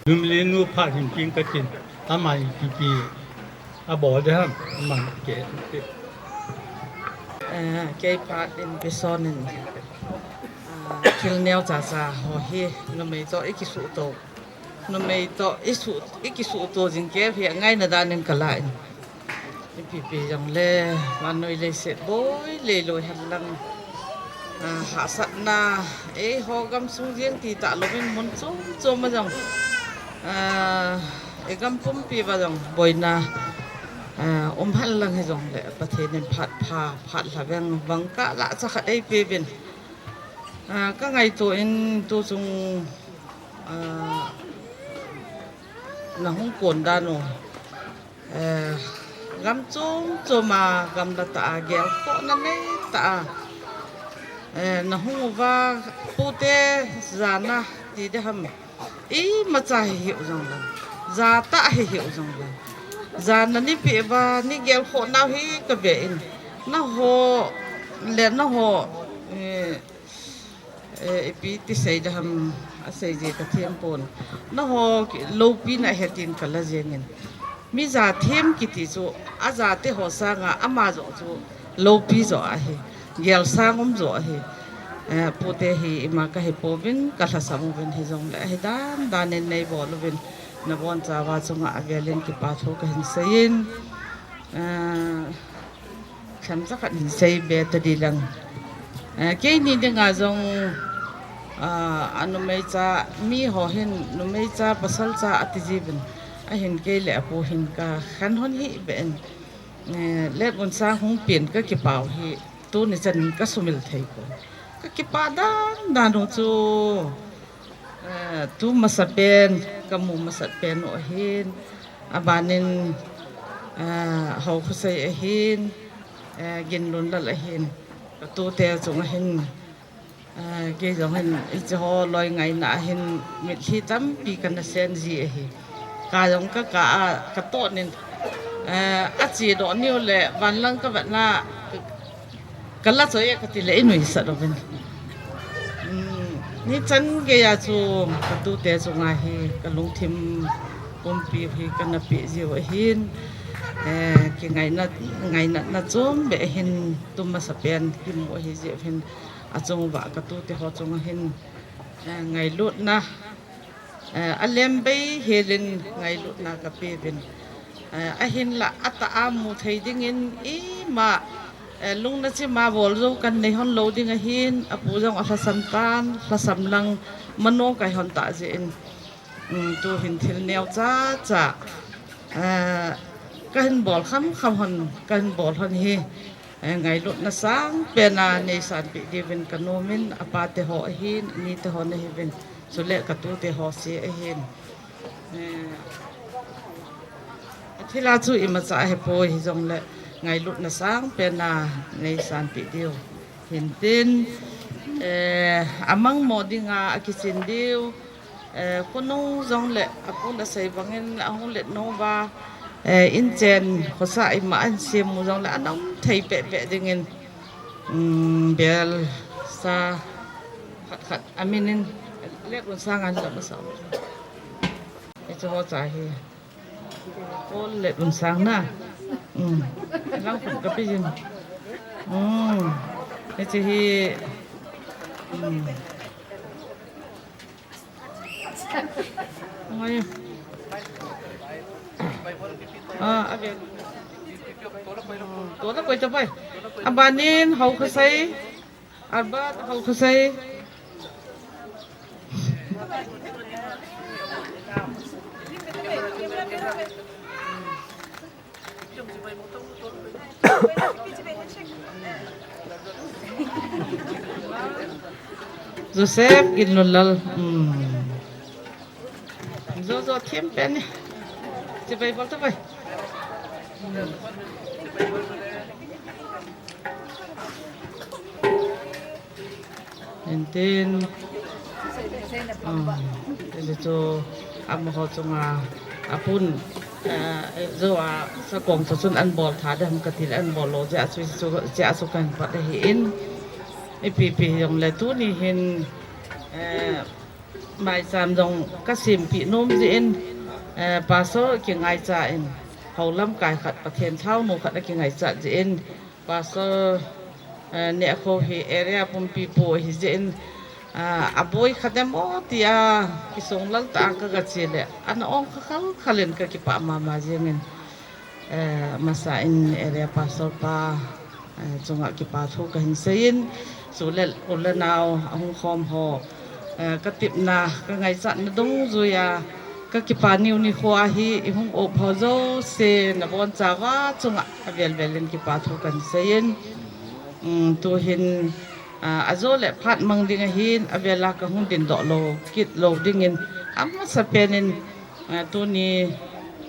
Numei nu phat hin ping katin, ama ipi ipi abol ding ham, aman ke. Eh, kei phat in Bison in, ah, thil neo cha cha ho hi, numei toh ikisuhto. Numei toh isuh, ikisuhto jing kei hi, angaina dan in kalah in. Ipi pi jong le, vannoi leiset boi leiloi hen lang. Ah, hahsatna, eiho gamsung jeng ti tah louvin mun chom chom a jong. Ah, igam pumpi uva jong boina. Ah, um hen lang hijong le, Pathen in phat pha, phat lha veng, vang kah lah cha khat eipe uvin. Ah, kangaito in tu chung, ah, nahung kon dan u. Eh, gam chom chom a, gamla tah a, gelkhohna nei tah a. Eh, nahung uva, pute jana, ti ding ham. Imacha hi hiu jong lang, jatah hi hiu jong lang, jana ni peh uva ni gelkhoh nau hi kave in, naho le naho, eh, eh, ipi ti sei ding ham, asei je kathem pon. Naho ki-, loupina hetin kala jeng in. Mi jathem kiti chu, ajate ho sanga ama joh chu loupi joh ahi. Gel sang um joh ahi. Eh, pute hi ima kahi pouvin, kalhasam uvin hijongle, ahi dan dan in nei bol uvin. Nabonchauva chunga avelin kipa thu kahin seiyin. Eh, Themcha khat hin sei be ta ding lang. Eh, keini dinga jong, ah, anumei cha, miho hin numei cha, pasal cha ati jiuvin. Ahin kei le apu hin kakhen hon hih beh in. Eh, Letgunsang hung pen kakipau hi, tuni chan kasumil thei pon. Kakipah dan dan u chu. Eh, tu masapen, kamu masat pen u ahin, abanin, eh, Haokhosei ahin, eh, Ginlunlal ahin, katute chung ahin, eh, kei jong hin, hiche ho loi ngaina ahin, mitlhi tampi kana sen ji ahi. Ka jong kaka a, katoh nin, eh, achedoh niu le, vanlang kavetna, kala choi e kati le inuisat uvin. Um, ni chan geiya chu katute chunga hi kalungthim pumpi hi kana pe jiu ahin, eh, kingaina, ngainatna chom beh hin tu masapen kimu ahi jiu hin achung uva katute ho chunga hin, eh, ngailutna Eh, alem bei helin ngailutna kapeuvin. Eh, ahinla atah a mu thei dingin ima, eh, lungna chima bol jou kan nei hon lou ding ahin, apu jong alhasam tan, lhasam lang mano kai hon ta jeh in. Um, tu hin thil neo cha cha, eh, kahin bol kham kham hon, kahin bol hon hi. Eh, ngailutna sangpen a nei sanpeh diuvin kanom in, apate ho ahin, anite ho nahiuvin, chule katute ho se ahin. Eh, athil a chu imacha ahipoi hijongle, ngailutna sangpen a nei sanpeh diu hintin, eh, amang mo dinga akichen diu, Eh, khonung jongle, apun asei bangin ahung let nung uva, eh, inchen, khosa ima ahin sem u jongle, ana um thei peh peh dingin, um, bel sa khat khat, amin in, Letgunsang ahin lam asah u. Hiche ho cha hi. Paul Letgunsang na. Um, lang khun kape jin. Um, hiche hi, um. Ngai. Ah, okay. Tola koi tapai. Abanin Haokhosei. Albert Haokhosei. Joseph Ginlunlal. Hmm. Jojo thim pen ni. Chibai bol to bai. Hintin, ah, hichu amaho chunga apun, eh, jo a sakong chu chun ahin bol tha ding ham kati le ahin bol lou jeh a chu, chu, jeh a chu kahin pat ahin. Ipi pi hijongle tuni hin, eh, maicham jong kasempeh nom jeh in, eh, Pastor kingaichat in, hou lamkai khat Pathen thaonu khat akingaichat jeh in, Pastor, eh, Nehkho hi area pumpi pu ahi jeh in, ah, aboi khat em o tia kisonglal tah a kaga che le, ana ong kha khal khal in kakipah mama jeng in, eh, masa in area pastor pa, eh, chunga kipa thu kahin sei in, chule u le nao ahung khom ho, eh, katepna, kangaichatna dungjuiya, kakipa niu nikho a hi ihung um ho jouse nabonchauva chunga avel vel in kipa thu kahin sei in, um, tuhin, ah, ajo le phat mang ding ahin, avel a kahung dindoh lou kit lou dingin, amasapen in, ah, tuni,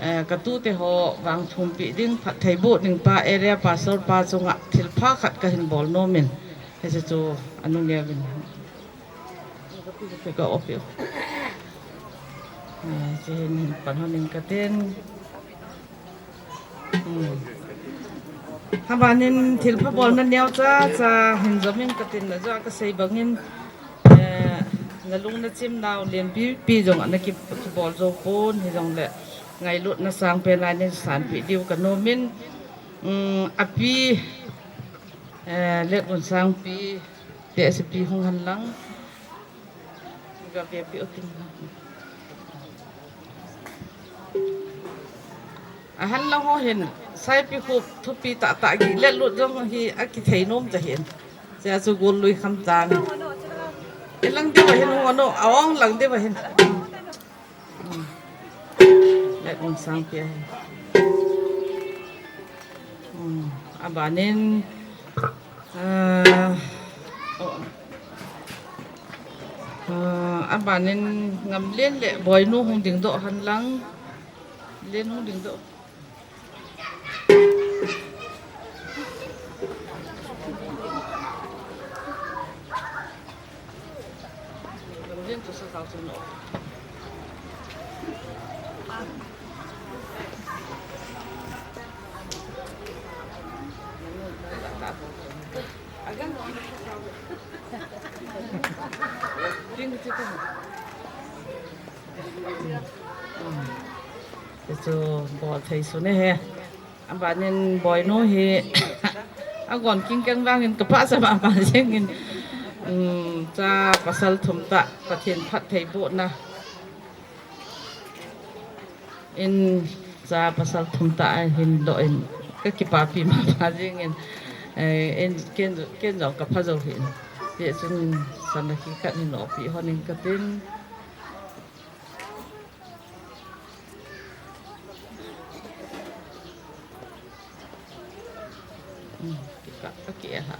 ah, katute ho vangthumpeh ding phattheiboh ding pa area pastor pa chunga thilpha khat kahin bol nom in, hiche chu anuneo vin. Ka off e. Eh, hiche hin hin pan hon in katin. Hmm. Abanin thilpha bolna neocha cha hin jom in katin, ajeh a kasei bangin, eh, nalung nachim nau lenpi pi jong ana ki, kibol jou pon, hijongle ngailutna sangpen a nei sanpeh diu kanom in, um, api, eh, Letgunsangpi, P S P hung hen lang. Ga ve pi u tin. Ahen lang ho hin, Saipikhup thupi tah tah gih letlut jong hi akithei nom ta hin. Chea chu gollui kham tang. Ilang diu ahin hung ano, a-ong lang diu ahin. Hmm. Letgunsangpi ahi. Hmm. Abanin, ah, oh. Ah, abanin Ngamlen le Boinu hung dingdoh hen lang. Len hung dingdoh. Chu bol thei sun e he. Abanin Boinu hi agon kingkeng vangin kapahsa mama jengin, um, cha pasal thum tah Pathen phattheibohna in cha pasal thum tah ahin doh in kakipapi mama jengin, eh, in ken, ken jong kapha jou hin. Hijeh chun sana hi khat hin opi hon in katin. Hmm, kikah, kikah ha.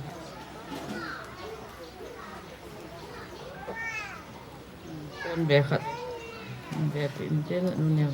Hmm, kon be khat. Hmm, be tin tin nu neo.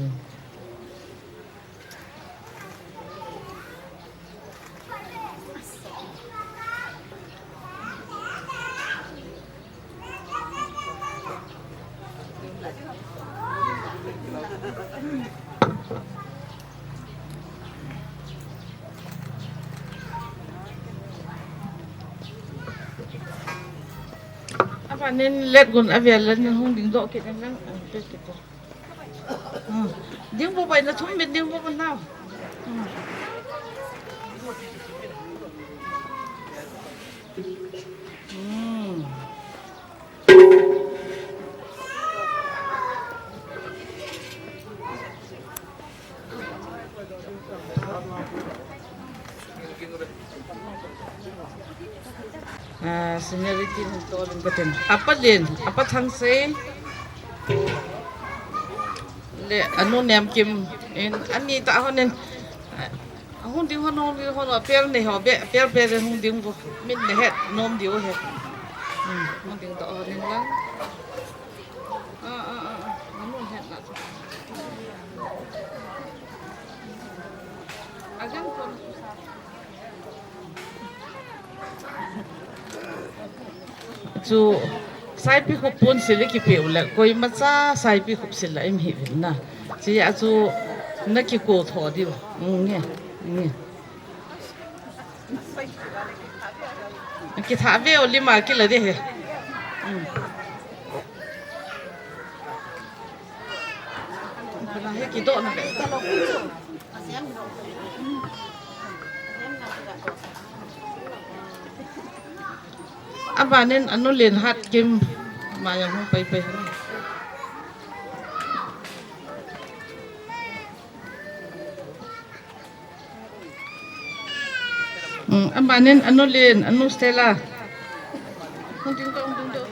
Abanin Letgun avel le nahung dingdoh kit in lang, ah, pe kit. Hmm. Ding bo bai na thum min ding bo nau. Hmm. Hmm. Ah, seniority hin tolin katin. Apa Lin, Apa Thangsei. Le, anu Nemkim in, ani tah hon in. Hung ding hon, hung ding hon, apel nei ho be, apel pel hung ding bo. Min nei het nom diu he. Hmm, hung dingdoh hon in lang. Ah, ah, ah, ah. Anu het na. Agang kon. Chu Saipikhup ponsil ikipeh u le, koimacha Saipikhup sil la im hi vin na. Chea chu nakiko tho diu. Mm, nge, nge. Kitha ve u lima kila de he. Mm. Kana he kidoh na be. Abanin anu Lenhatkim, ama jong hung pai pai. Hmm, abanin anu Len, anu Stella. Hung dingdoh, hung dingdoh.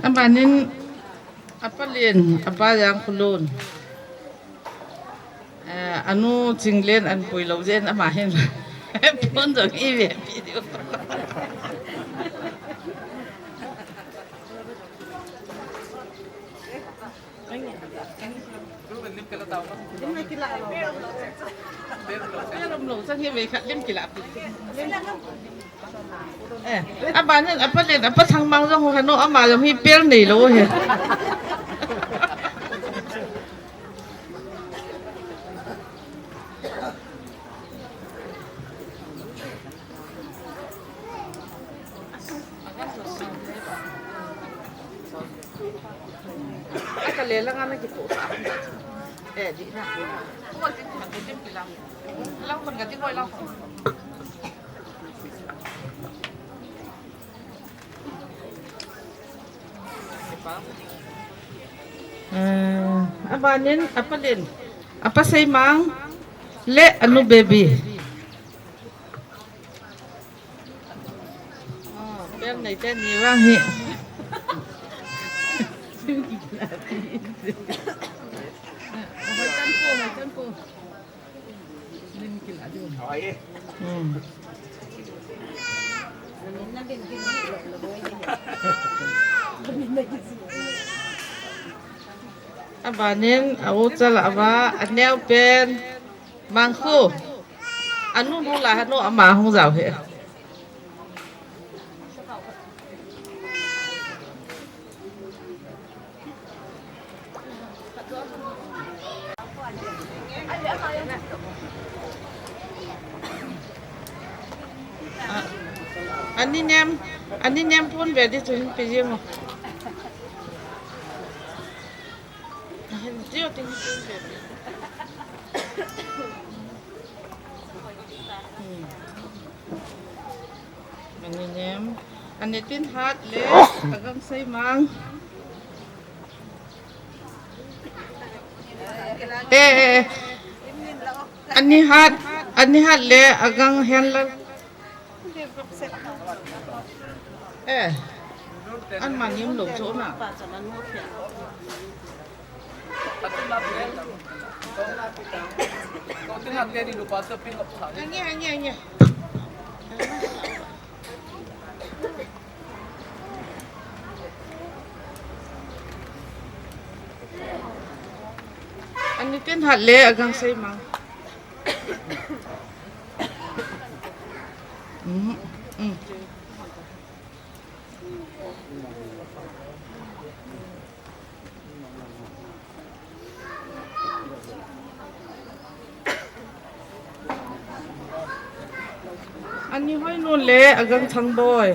Abanin Apa Len, Apa Jangkholun. Eh, anu Chinglen an pui lou jeh in ama hin. Phone jong i ve pi diu. Eh, abanin, apa len, apa Thangmang jong ho hanu, ama jong hi pel neilou hi. Aka le lang ana kipo sa. Eh, di na. Ko ti ko ti lang. Lang kon ka ti ko lang. Ah, abanin, apa len. Apa Seimang le anu baby. Oh, pel nei te ni vang hi. Hmm. Abanin, a u chal ava, a neo pen. Mangkhu. Anu nu la hanu ama hung jao he. Ani nem, ani nem pun ve di chun pi jing o. Hin tio ting ting. Hmm. Ani nem. Ani tin hat le. Agang Seimang. Eh, eh, eh. Ani hat, ani hat le. Agang Henlal. Eh, an man yum lo cho na. Ange, ange, ange. Ani tin hat le Agang Seimang. Mm, mm. Ani Hoinu le Agang Thangboi.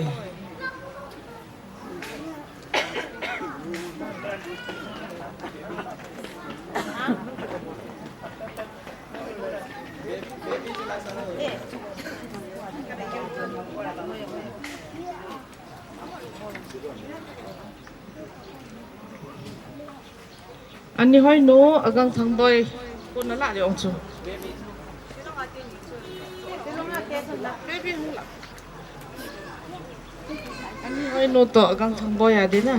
Ani Hoinu, Agang Thangboi, kona la le ong chu. Ani Hoinu to Agang Thangboi a ding na.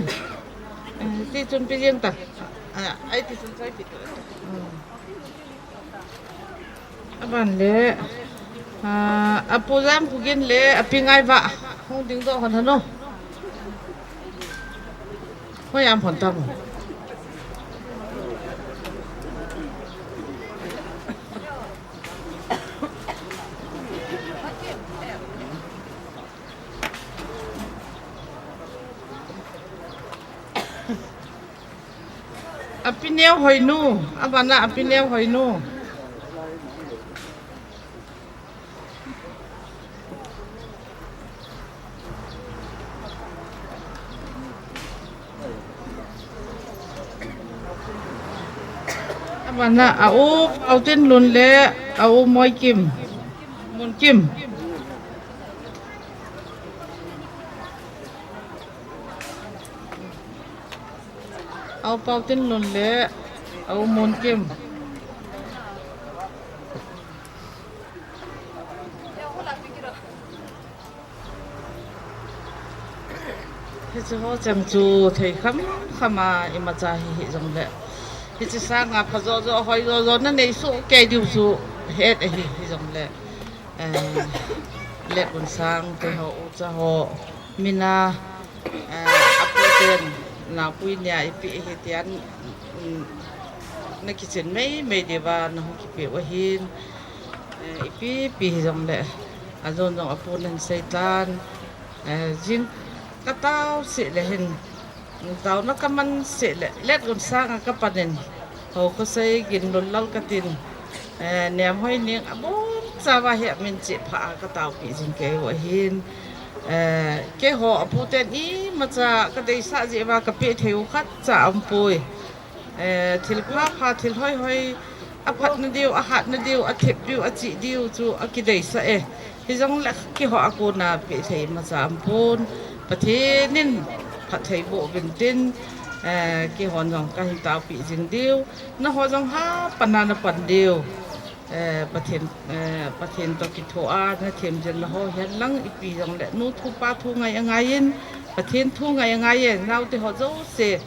Eh, ti chun pi jeng ta. Ah, ai ti chun choi pi to. Hmm. Aban le, ah, apu Jamkhogin le api Ngaivah hung ding doh hon hanu. Hoi am hon tam. Api Neo Hoinu, abana api Neo Hoinu. Abana a u Paotinlun le a u Moikim. Munkim. A u Paotinlun le a u Munkim. Hiche ho cheng chu thei kham kham a imacha hi hijongle. Hiche sanga pha jo jo, hoi jo jo na nei soh kei diu chu het ahi, hijongle. Eh, Letbun sang te ho, ucha ho, mina, eh, apu ten, naopui nia ipi hi tian, um, Na kichin meimei diuva na hung kipe u ahin, eh, ipi pi hijongle, ajon jong apu nan seitan, eh, jing katao seh le hin, taona kaman seh le, let gun sanga kapanin, ho khosei gin lul lal katin, eh, nem hoi ning abon chauva hi amin cheh pha a kataopi jing kei u ahin, eh, keiho apu ten imacha kadeisah jeh uva kape thei u khatcha aumpoi. Eh, thil phapha, thil hoihoi, aphatna diu, ahatna diu, athip diu, achih diu chu akideisah e. Hijongle keiho a kona pe thei imacha aumpon. Pathen in phatthei boh uvin tin, eh, keihon jong kahin taopi jing diu. Nangho jong hapan a napan diu. Eh, Pathen, eh, Pathen toh kithoa nathem jilna ho hihen lang ipi jongle nu thu pa thu ngai angai in, Pathen thu ngai angai e, naote ho jouse,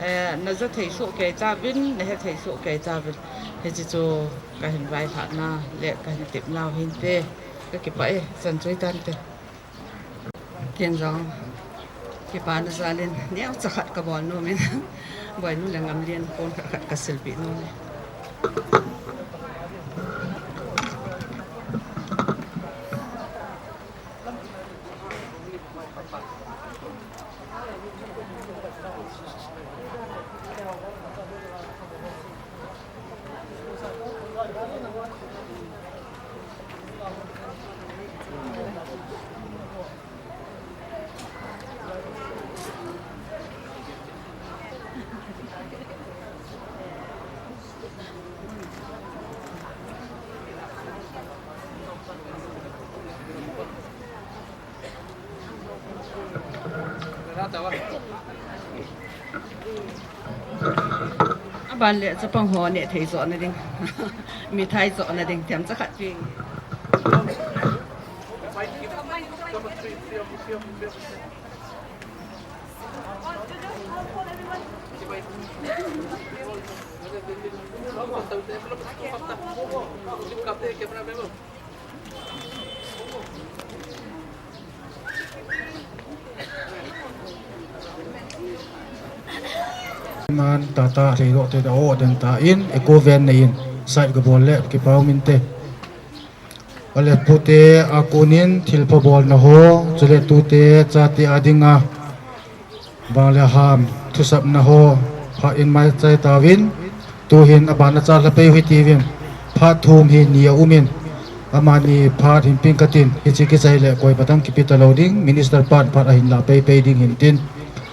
eh, naja thei soh kei tauvin, nahe thei soh kei tauvin. Hiche chu kahin vailhahna le kahin tepnau hinte, kakipah e, chan chu hitante. Ken jong kipana jalin neocha khat kabol nomin, Boinu le Ngamlian kon khat khat kasilpeh nome. Aban le chapang ho neh thei johna ding. Mithai johna ding themcha khat pi. Man tata thei doh te da o den ta in, eco van nei in, side kabol le kipah um inte. Ale pute a konin thilpha bolna ho, chule tute chate a dinga Vangle ham thusapna ho phat in maichai tauvin, tuhin abana chalha pei u hitiuvin, phat thum hi ni aumin, amani phat hinpin katin, hiche kichai le koi phatang kipe talou ding, Minister pan phat ahin lah pei pei ding hintin.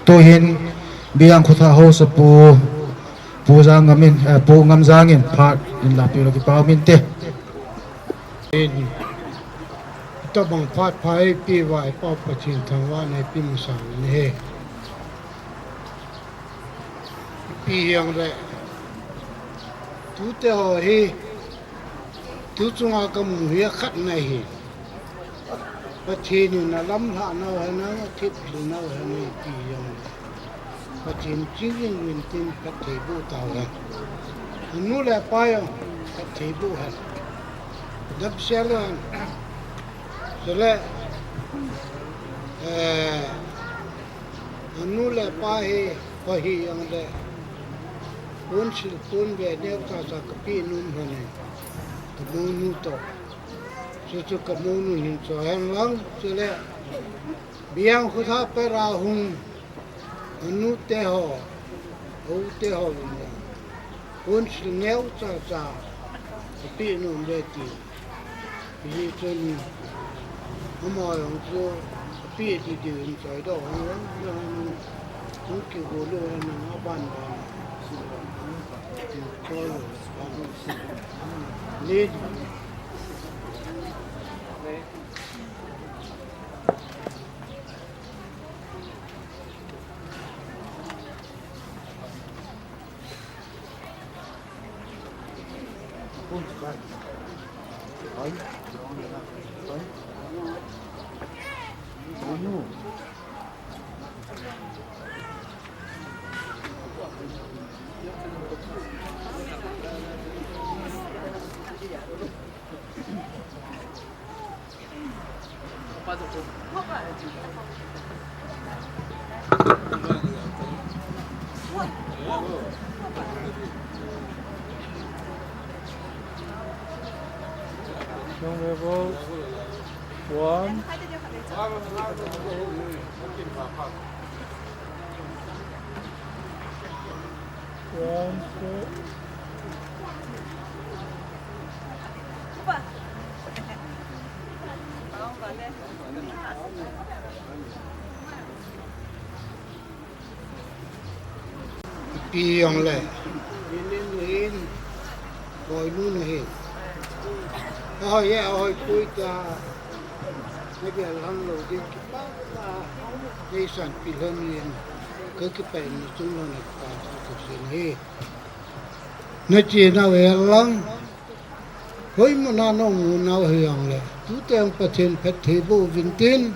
Tuhin, Biang Khotha Haosapu, Pu Jangngam in, eh, Pu Ngamjang in phat in lah pei lou kipah um inte. In, tabang phat pha eipeuva, eipau Pathen thangvahna eipeh masang in ahi. Ipi hijongle, tute ho hi, tu chunga kamu hi akhatna ahi. Pathen in alamlhah nau hen, athip lhah nau hen, ipi hijongle. Pathen chingin vintin phatthei boh tauhen. Anu le apa jong phatthei boh hen. Damsel hen. Chule, eh, anu le apa hi, pa hi jongle. Ponsil ponve neocha cha kapeh nom hen. Kamounu toh. Chuchu kamounu hin cho hen lang. Chule, Biang Khotha pera hung. Anu te ho, u te ho, ponsil neocha cha, apeh nom ve ti. Hichun, ama jong chu, apeh ti ti in choi doh, hung kigo lou, aban ban, choi, le. Young level one. One, two. Ipi jong le, Lilin nahin, Boinu nahin. Ahoi e, ahoi poi tia, nagel hang lou ding kipah a, neisanpeh lhonin, kakipah in nachung lhon a kipa thu kahin sei ahi. Nache nau hen lang, hoimun a naum u nau hijongle, tuteng Pathen phatthei boh uvin tin,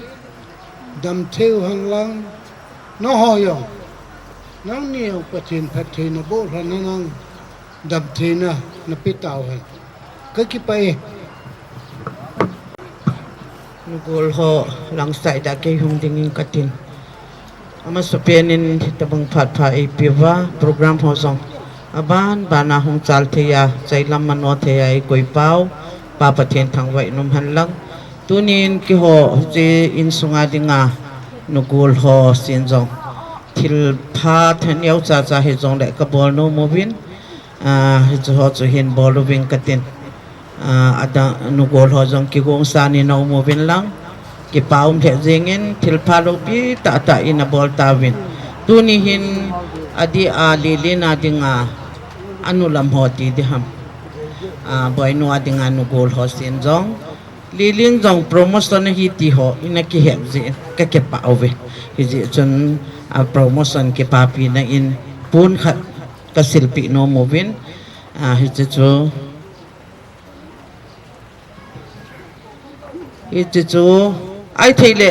damthei u hen lang, nangho jong, nangni jong Pathen phatthei naboh lhon a nang, damtheina napeh tau hen. Kakipah e. Nugol ho lang side a kei hung dingin katin. Amasapen in hitobang phat pha eipeh uva, program ho jong aban ban a hung chal thei a, chailam mano thei a eikoi pau, Pa Pathen thangvah in um hen lang. Tunin keiho hiche insunga dinga nugol ho sen jong, thilpha thaneo cha cha hijongle kabol nom uvin, ah, hiche ho chu hin bol uving katin. Ah, adang nugol ho jong kigongsan in naum uvin lang, kipa um lheh jengin, thilpha loupi tah tah in nabol tauvin. Tuni hin adeh a Lilin a dinga, anu lam ho ti diham, ah, Boinu a dinga nugol ho sen jong, Lilin jong promotion ahi ti ho ina kihet jeh in kakipah uve. Hijeh chun, ah, promotion kipapina in pon khat kasilpeh nom uvin, ah, hiche chu, hiche chu, ahithei le,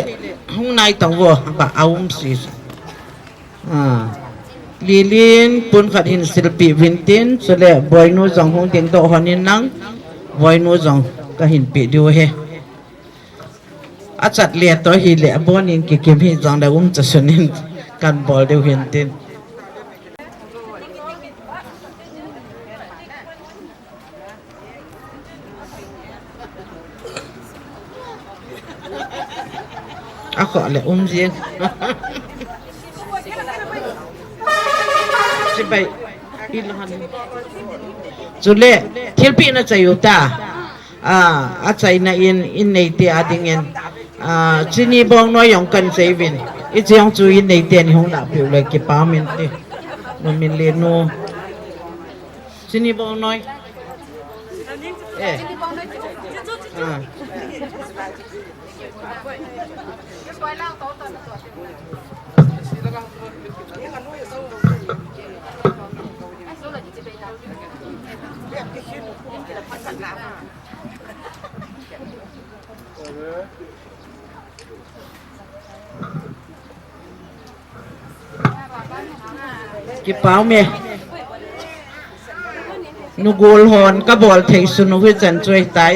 hung nai tang uvo, ba aum si. Ah, Lilin pon khat hin silpeh uvin tin, chule Boinu jong hung dingdoh lhonin lang, Boinu jong kahin peh diu ahi. Achat le toh hile, abonin kikim hijongle umcha sunin kan bol diu hin tin. Akhoh le um jeng. Chibai. Chule, thilpeh nachai u ta. Ah, achaina in, in neite a dingin. Ah, Chini Bongnoi jong kan chai uvin. Hiche jong chu in neiten hung lahpeh u le kipa um inte. Nu Minlen nu. Chini Bongnoi. Eh. Ah. Kipa ume. Nugol hon kabol thei sun u hichan chu ahitai.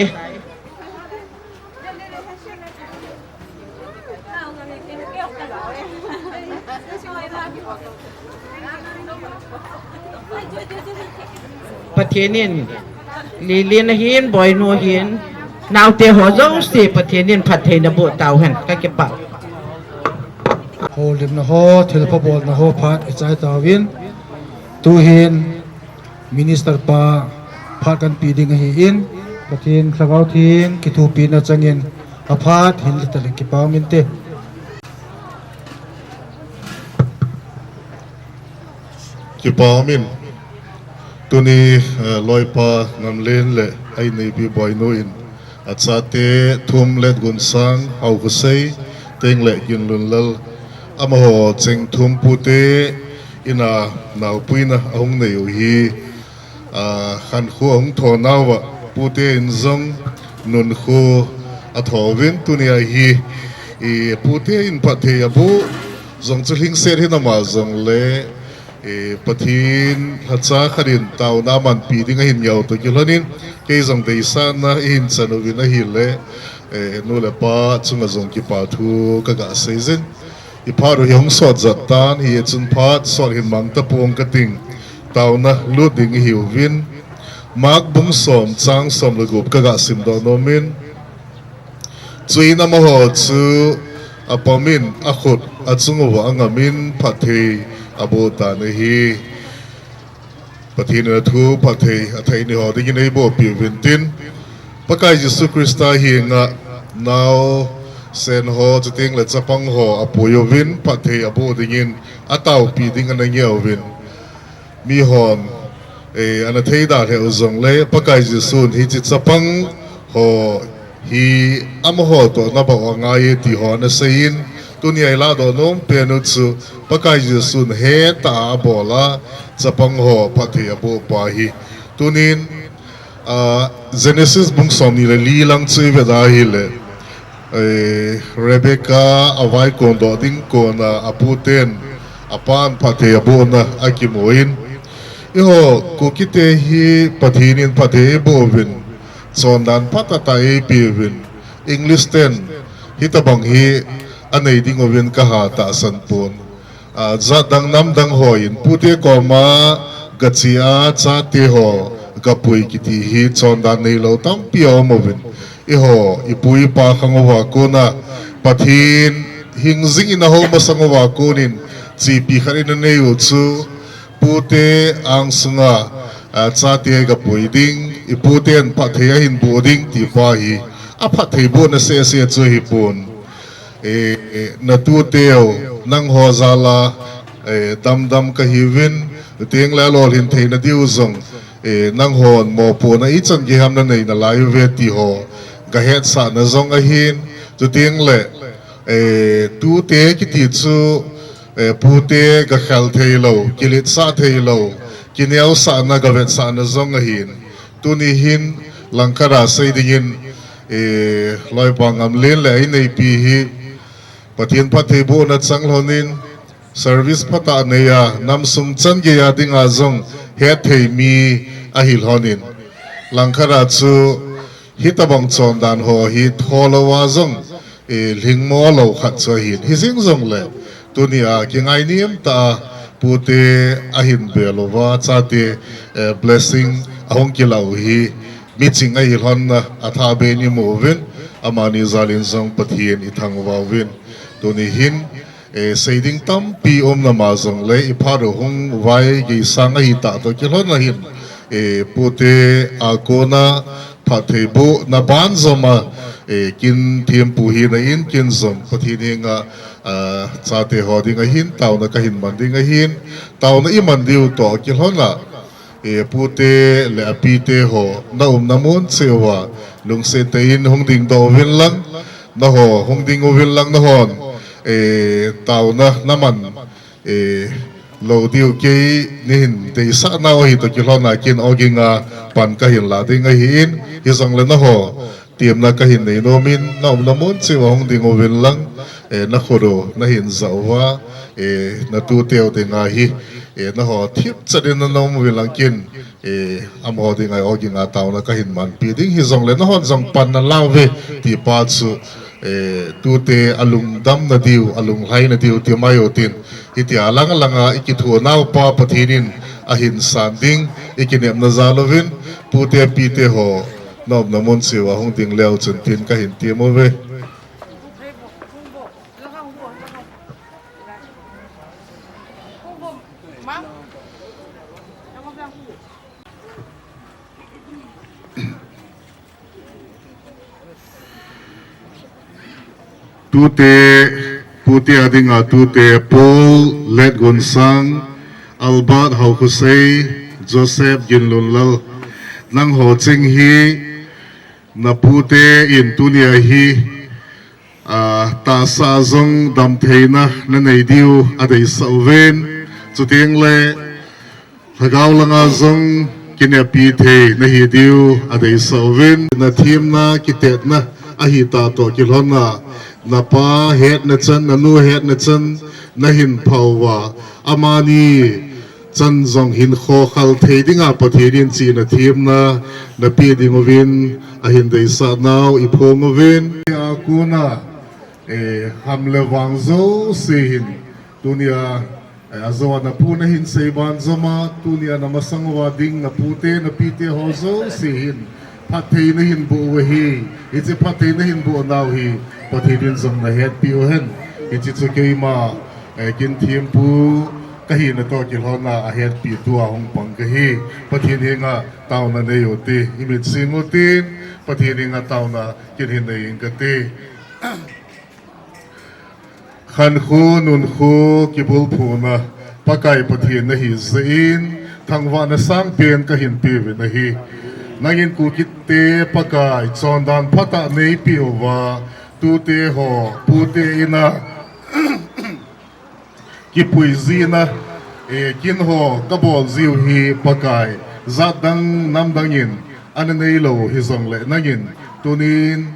Pathen in, Lilin ahin, Boinu ahin, naote ho jouse Pathen in phatthei naboh tauhen, kakipah. Houlimna ho, thilpha bolna ho phat ichai tauvin, tuhin Minister pa phat kanpe ding ahin, Pathen Lhagao Theng kithopina changin aphat hinle tale kipa um inte. Kipa um in, tuni, eh, loipa Ngamlen le a inneipi Boinu in, achate thum Letgunsang, Haokhosei, Teng le Kinlunlal, amaho cheng thum pute in a naopuina ahung nei u hi, ah, khankho ahung thonauva, pute in jong nunkho athouvin, tunia hi, i, pute in phatthei aboh jong chu lhingset hinama jongle, i, Pathen lhacha khat in taona manpi ding ahin ngah u toh kilhonin, kei jong deisahna eihin chan uvin ahile, eh, nu le pa chunga jong kipa thu kaga seijin. I phat u hi hung sot jat tan, hichun phat sot hin mang tapong kating, taona lut ding ihiuvin. Mark bung som chang som le gup kaga simdoh nomin. Chuin amaho chu apomin akhut achunguva angamin phatthei aboh tan ahi. Pathen in athu phatthei athei ni ho dingin eiboh piuvin tin. Pakai Jesu Christa henga naosen ho chuteng le chapang ho apui uvin phatthei aboh dingin ataopi ding ana nge uvin. Mihon, eh, ana theida lheh u jongle, Pakai Jesun hiche chapang ho hi amaho toh nabol angai e ti ho ana seiyin, tunia iladoh nom pen u chu, Pakai Jesun hetah a abol a, chapang ho phatthei aboh pa hi. Tunin, ah, Genesis bung somni le li lang chu ivet a ahile, eh, Rebecca avaikondoh ding kona aputen apan phatthei abohna akimun. Eiho, Kukite hi Pathen in phatthei eiboh uvin, chondan phatah tah eipe uvin, English ten hitobang hi anei ding uvin kaha tahsan pon. Ah, jat dang nam dang hon, pute koma gache a chate ho gapui kiti hi chondan neilou tampi aum uvin. Eiho, ipu ipa khang uva kona, Pathen hingjing in ahou masang uva konin, chepi khat in anei u chu, pute angsunga, ah, chate gapui ding, iputen phatthei ahin boh ding ti pa hi, aphatthei bohna sese chu ahipon. Eh, natuteu, nangho jal a, eh, damdam kahiuvin, chuteng le alolhin theina diu jong, eh, nanghon mopohna ichan gei ham nanei nalai uve ti ho, gahetsahna jong ahin, chuteng le, eh, tute kiti chu, eh, pute gakhel theilou, kiletsah theilou, kineosahna, gavetsahna jong ahin. Tuni hin langkhat a sei dingin, eh, loipa Ngamlen le a inneipi hi Pathen phatthei bohna chang lhonin, service phatah nei a, namsung chan gei a dinga jong hetthei mi ahi lhonin. Langkhat a chu hitobang chondan ho hi tholou a jong, eh, lhingmo lou khat chu ahin. Hijeng jongle, tunia kingainem tah a pute ahin bel uva, chate, eh, blessing ahung kilah u hi, miching ahi lhonna athah beh in imu uvin, amani jal in jong Pathen ithangvah uvin. Tuni hin, eh, sei ding tampi um nama jongle, iphat u hung vai geisang ahitah toh kilhon ahin, eh, pute a kona phatthei bohna banjom a, eh, kin thempu hina in kin jom Pathen henga, ah, chate ho ding ahin, taona kahin man ding ahin, taona iman diu toh kilhon a, eh, pute le apite ho, na umna mun cheh uva, lungset tah in hung dingdoh uvin lang, naho hung ding uvin lang nahon, eh, taona naman, eh, lou diu kei nahin deisah nau ahi toh kilhon a kin oging a pan kahin la ding ahin, hijongle naho, temna kahin nei nomin, na umna mun cheh uva hung ding uvin lang, eh, nakhut u nahin jah uva, eh, natuteu dinga hi, eh, naho thipchet in na um uvin lang kin, eh, amaho dinga oging a taona kahin manpi ding, hijongle nahon jong pan nala uve ti pa chu, eh, tute alungdamna diu, alunglhaina diu ti mai u tin, hitia lang langa ikitho nau pa Pathen in ahin san ding, ikinepna jal uvin, pute pite ho, na umna mun cheh uva hung ding leu chun tin kahin tem uve. Tute, pute a dinga tute Paul Letgunsang, Albert Haokhosei, Joseph Ginlunlal, nangho cheng hi, napute in tunia hi, ah, tahsa jong damtheina nanei diu adeisah uvin, chuteng le lhagao langa jong kinepi thei nahi diu adeisah uvin, nathemna kitetna ahitah toh kilhon a, napa hetna chan, nanu hetna chan nahin phah uva, amani chan jong hinkho khel thei dinga Pathen in chihna themna napeh ding uvin ahin deisah nau iphong uvin. A kona, eh, ham le vang jouse hin tunia, Ajo a napu nahin sei ban jom a, tuni a namasang uva ding napute, napite ho jouse hin phatthei nahin boh u ahi. Hiche phatthei nahin boh nau hi Pathen in jong nahetpi u hen. Hiche chu keima, eh, Kinthempu kahina toh kilhon a ahetpi tua hung pang kahi. Pathen henga taona nei u te, imit sing u tin, Pathen henga taona kin hin nei ing kate. Khankho, nunkho, kibulphuna, Pakai Pathen nahi jeh in, thangvahna sangpen kahin peuvin ahi. Nangin Kukite Pakai, chondan phatah neipeh uva, tute ho, pute in a, kipui jina, eh, kin ho kabol jiu hi Pakai, jat dang, nam dang in, ana neilou hijongle nangin, tunin,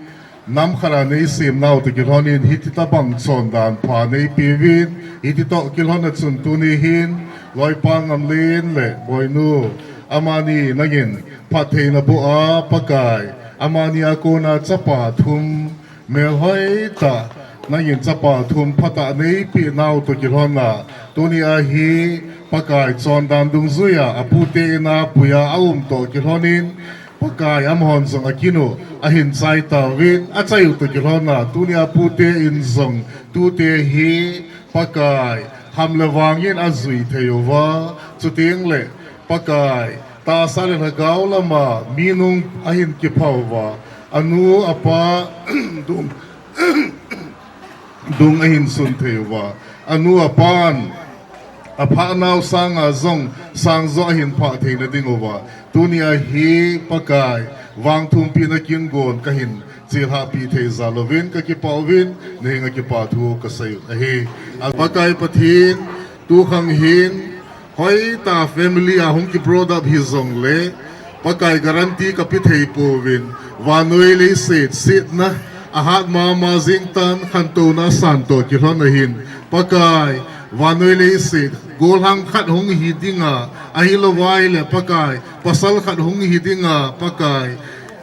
nam khat a neisem nau toh kilhon in, hiti tabang chondan pha neipeuvin, hiti toh kilhon a chun tuni hin, Loipa Ngamlen le Boinu, amani nangin phatthei naboh a Pakai, amani a kona chapa thum, melhoi tah, nangin chapa thum phatah neipeh nau toh kilhon a, tuni a hi Pakai chondan dungjui a, apute in a pui a aum toh kilhon in, Pakai amahon jong akin u ahin chai tauvin, achai u toh kilhon a, tuni a pute in jong tute hi Pakai ham le vang in ajui thei uva, chuteng le Pakai tahsa le lhagao lam a minung ahin kipha uva, anu apa dung, dung ahin sun thei uva, anu apan apha nau sang a jong sang jo ahin phah theina ding uva, tuni a hi Pakai vangthumpina kin gon kahin chilhahpi thei jal uvin kakipah uvin, nahenga kipa thu kasei u ahi. A Pakai Pathen, tukhang hin, hoitah family a hung ki brought up hijongle, Pakai guarantee kape thei pouvin, vannoi leiset setna, ahat mama jing tan khantouna asan toh kilhon a hin, Pakai, vannoi leiset, gollhang khat hung hi dinga, ahilouva ahile Pakai, pasal khat hung hi dinga, Pakai,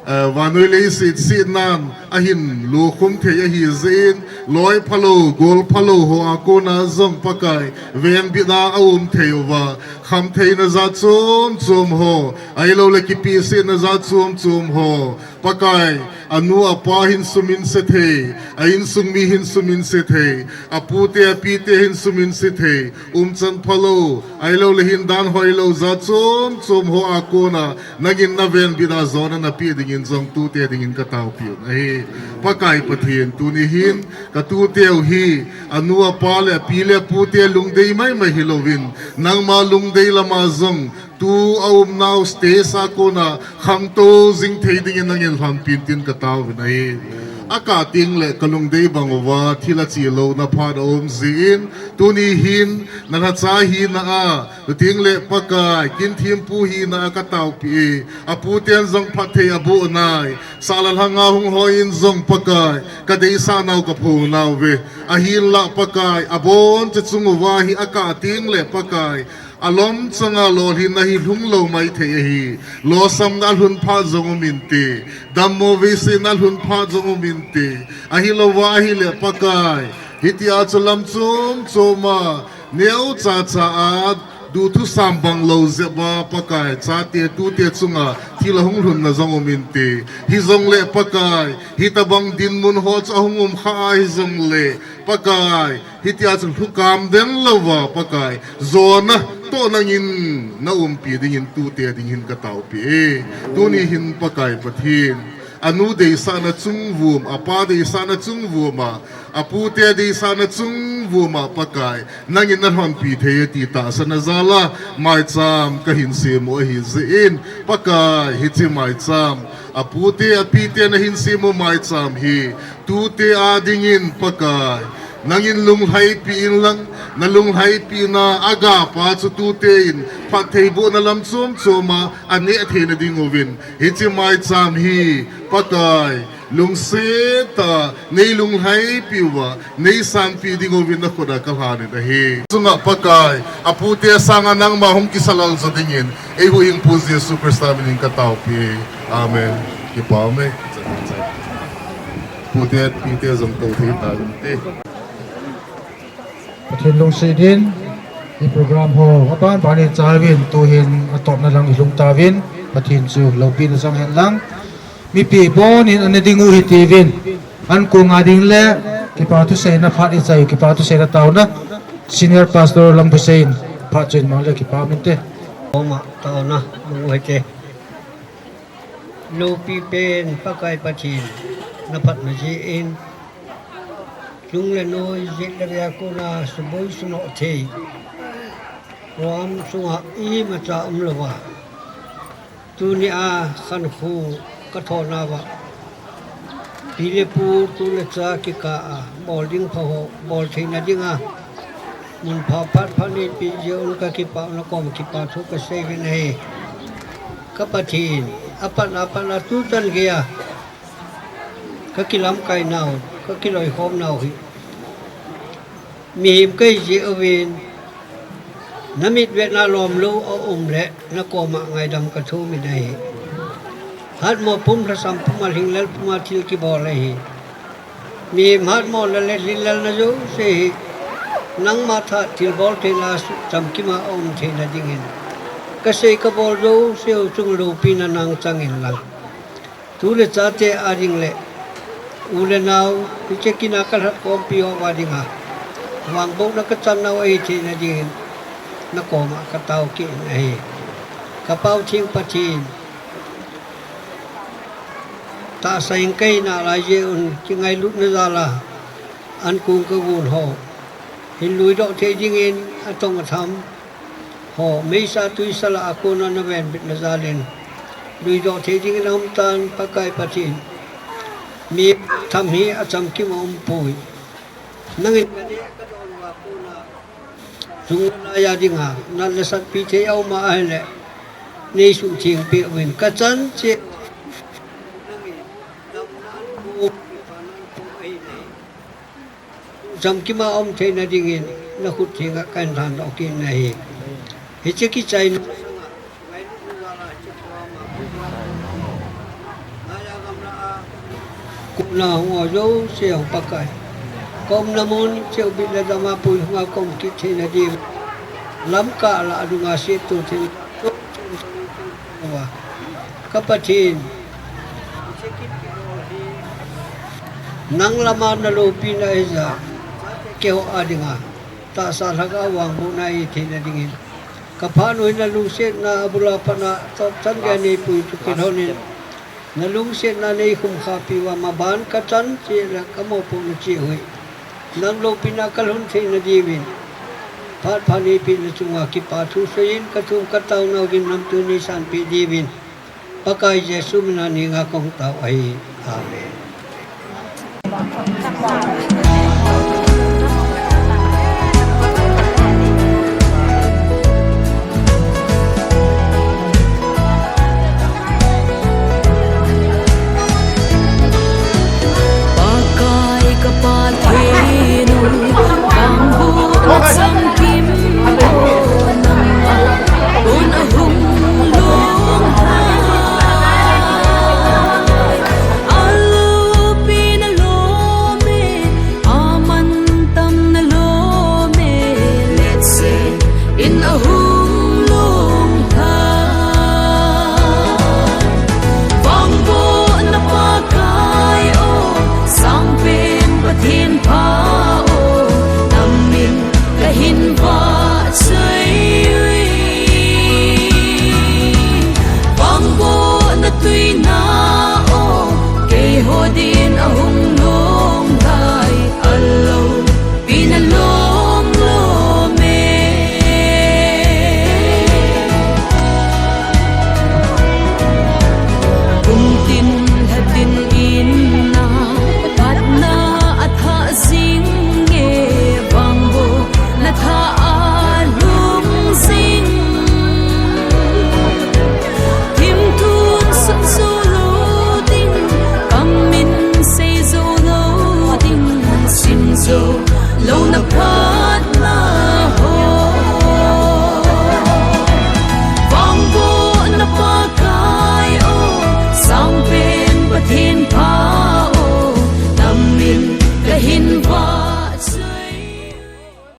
eh, vannoi leiset setnan ahin lukhum thei ahi jeh in, loi phalou, gol phalou ho a kona jong Pakai, vengbit a aum thei uva, khamtheina jat chom chom ho, ahilouleh kipehsetna jat chom chom ho, Pakai, anu apa hin suminse thei, a insung mi hin suminse thei, apute apite hin suminse thei, umchan phalou, ahilouleh hindan hoilou jat chom chom ho a kona, nangin navengbit a jona napeh dingin jong tute dingin kataopiu ahi. Pakai Pathen, tuni hin katuteu hi, anu apa le api le apute lungdei maimai hilouvin, nangma lungdei lam a jong, tu aumnau stage a kona khangtou jing thei dingin nangin lhonpin tin kataovin ahi. Akah tengle kalungdei bang uva thil ache louna phat aum jeh in, tuni hin nalhacha hina a, chuteng le Pakai, Kinthempu hina a kataopi e, aputen jong phatthei aboh nai, sahla lhanga hung hoi in jong Pakai, kadeisah nau kaphong nauve, ahinlah Pakai, aboncha chung uva hi akah tengle Pakai, alom changa lolhinna hi lhung lou maithei ahi, losamna alhun phat jong um inte, dammo veisetna alhun phat jong um inte, ahilouva ahile Pakai, hitia chu lam chom chom a, neocha cha a, duthusam bang lou jep a Pakai, chate tute chunga thil ahung lhunna jong um inte, hijongle Pakai, hitobang dinmun ho chu ahung um kha a hijongle Pakai, hitia chu lhukam den louva Pakai, jona toh nangin naumpi dingin tute dingin kataopi e. Tuni hin Pakai Pathen, anu deisahna chungvum, apa deisahna chungvum a, apute deisahna chungvum a Pakai, nangin nalhonpi thei e ti tahsanna jal a maicham kahin sem u ahi jeh in, Pakai, hiche maicham, apute apite nahin sem u maicham hi, tute a dingin Pakai, nangin lunglhaipi inlang, nalunglhaipina agapa chu tute in phatthei bohna lam chom chom a aneh theina dinguvin, hiche maicham hi Pakai, lungset tah a neilunglhaipi uva, neisanpi dinguvin nakhut a kalhanin ahi. Chunga Pakai, apute sanga nangma hung kisalal jo dingin, eihuhhingpu Jesu Christa minin kataopi e. Amen. Kipa ume. Pute, pite jong tou thei tauvinte. Pathen lungset in, I program ho aban ban in chauvin tuhin atopna lang ilhung tauvin, Pathen chu loupina chang hen lang. Mipi bon in ana ding u hitiuvin, ankong a ding le kipa thuseina phat ichai, kipa thuseina taona Senior Pastor Lamphusei in phat chu imang le kipa minte. Oma taona mong u hite. Loupi pen Pakai Pathen, naphatna jeh in, lung le noi, jet le vei a kona suboi sunoh thei, program sunga imacha umlouva, tunia khankho kathonauva, pi le pu, tu le cha kikah a bol ding pha ho bol theina dinga mun pha phat pha neipeh jeh un kakipah un, nakoma kipa thu kasei uvin ahi. Ka Pathen, apat apat a tuchan geiya kakilamkai nau, kakiloikhom nau hi mihem kahi jeh uvin, namit vetna lomlou aum le nakoma ngaidam kathum in ahi. Hatmo pum, lhasam pum a, lhinglel pum a thil kibol ahi. Mihem hatmo le lhinglelna jouse hi nangma tha thilbol theina suh chamkima aum theina dingin, kasei kabol jouse u chung loupina nang chang inlang, tu le chate a ding le u le nao, hiche kin a kalhatkhompi uva dinga vangbohna kachan nau ahi theina dingin nakoma katao kit in ahi. Ka Pau Theng Pathen, tahsa hing kahi nalai jeh un kingailutna jal a ankong kagon ho hin luidoh thei dingin, atong atham ho meisa tuisa lah a kona navenbitna jal in luidoh thei dingin aumtan, Pakai Pathen. Mi tham hi achamkim aumpoi. Nangin kaneh kadon uva kona chung laiya dinga nat le satpi thei aum a ahile, neisuhtheng peh uvin, kachan cheh uva nangin damna ankong, kipana ankong ahi nahi. Chamkima aum theina dingin nakhut thenga kahin lhandoh kit nahi. Hiche kichaina sanga ngailutna jal a hiche program a, laiya gamlah a kona hung ho jouse hung Pakai, kaumna mun cheh u bit le dam a puihung a kaum kit theina diu, Lamka lah a dunga setto thei uva, ka Pathen, nang lama naloupina hija, keiho a dinga tahsa lhagao vangbohna ahi theina dingin, kaphat u hi nalungsetna abul a pat a topchan geiya neipui thukit lhonin, nalungsetna neikhumkhahpi uva, maban kachan cheh le kamopohna cheh u hi nang loupina kalhun theina diuvin, phat pha neipehna chunga kipa thu seiyin kathum katao nau gimnamtah neisanpeh diuvin, Pakai Jesu mina ngenga kahung tao ahi. Amen.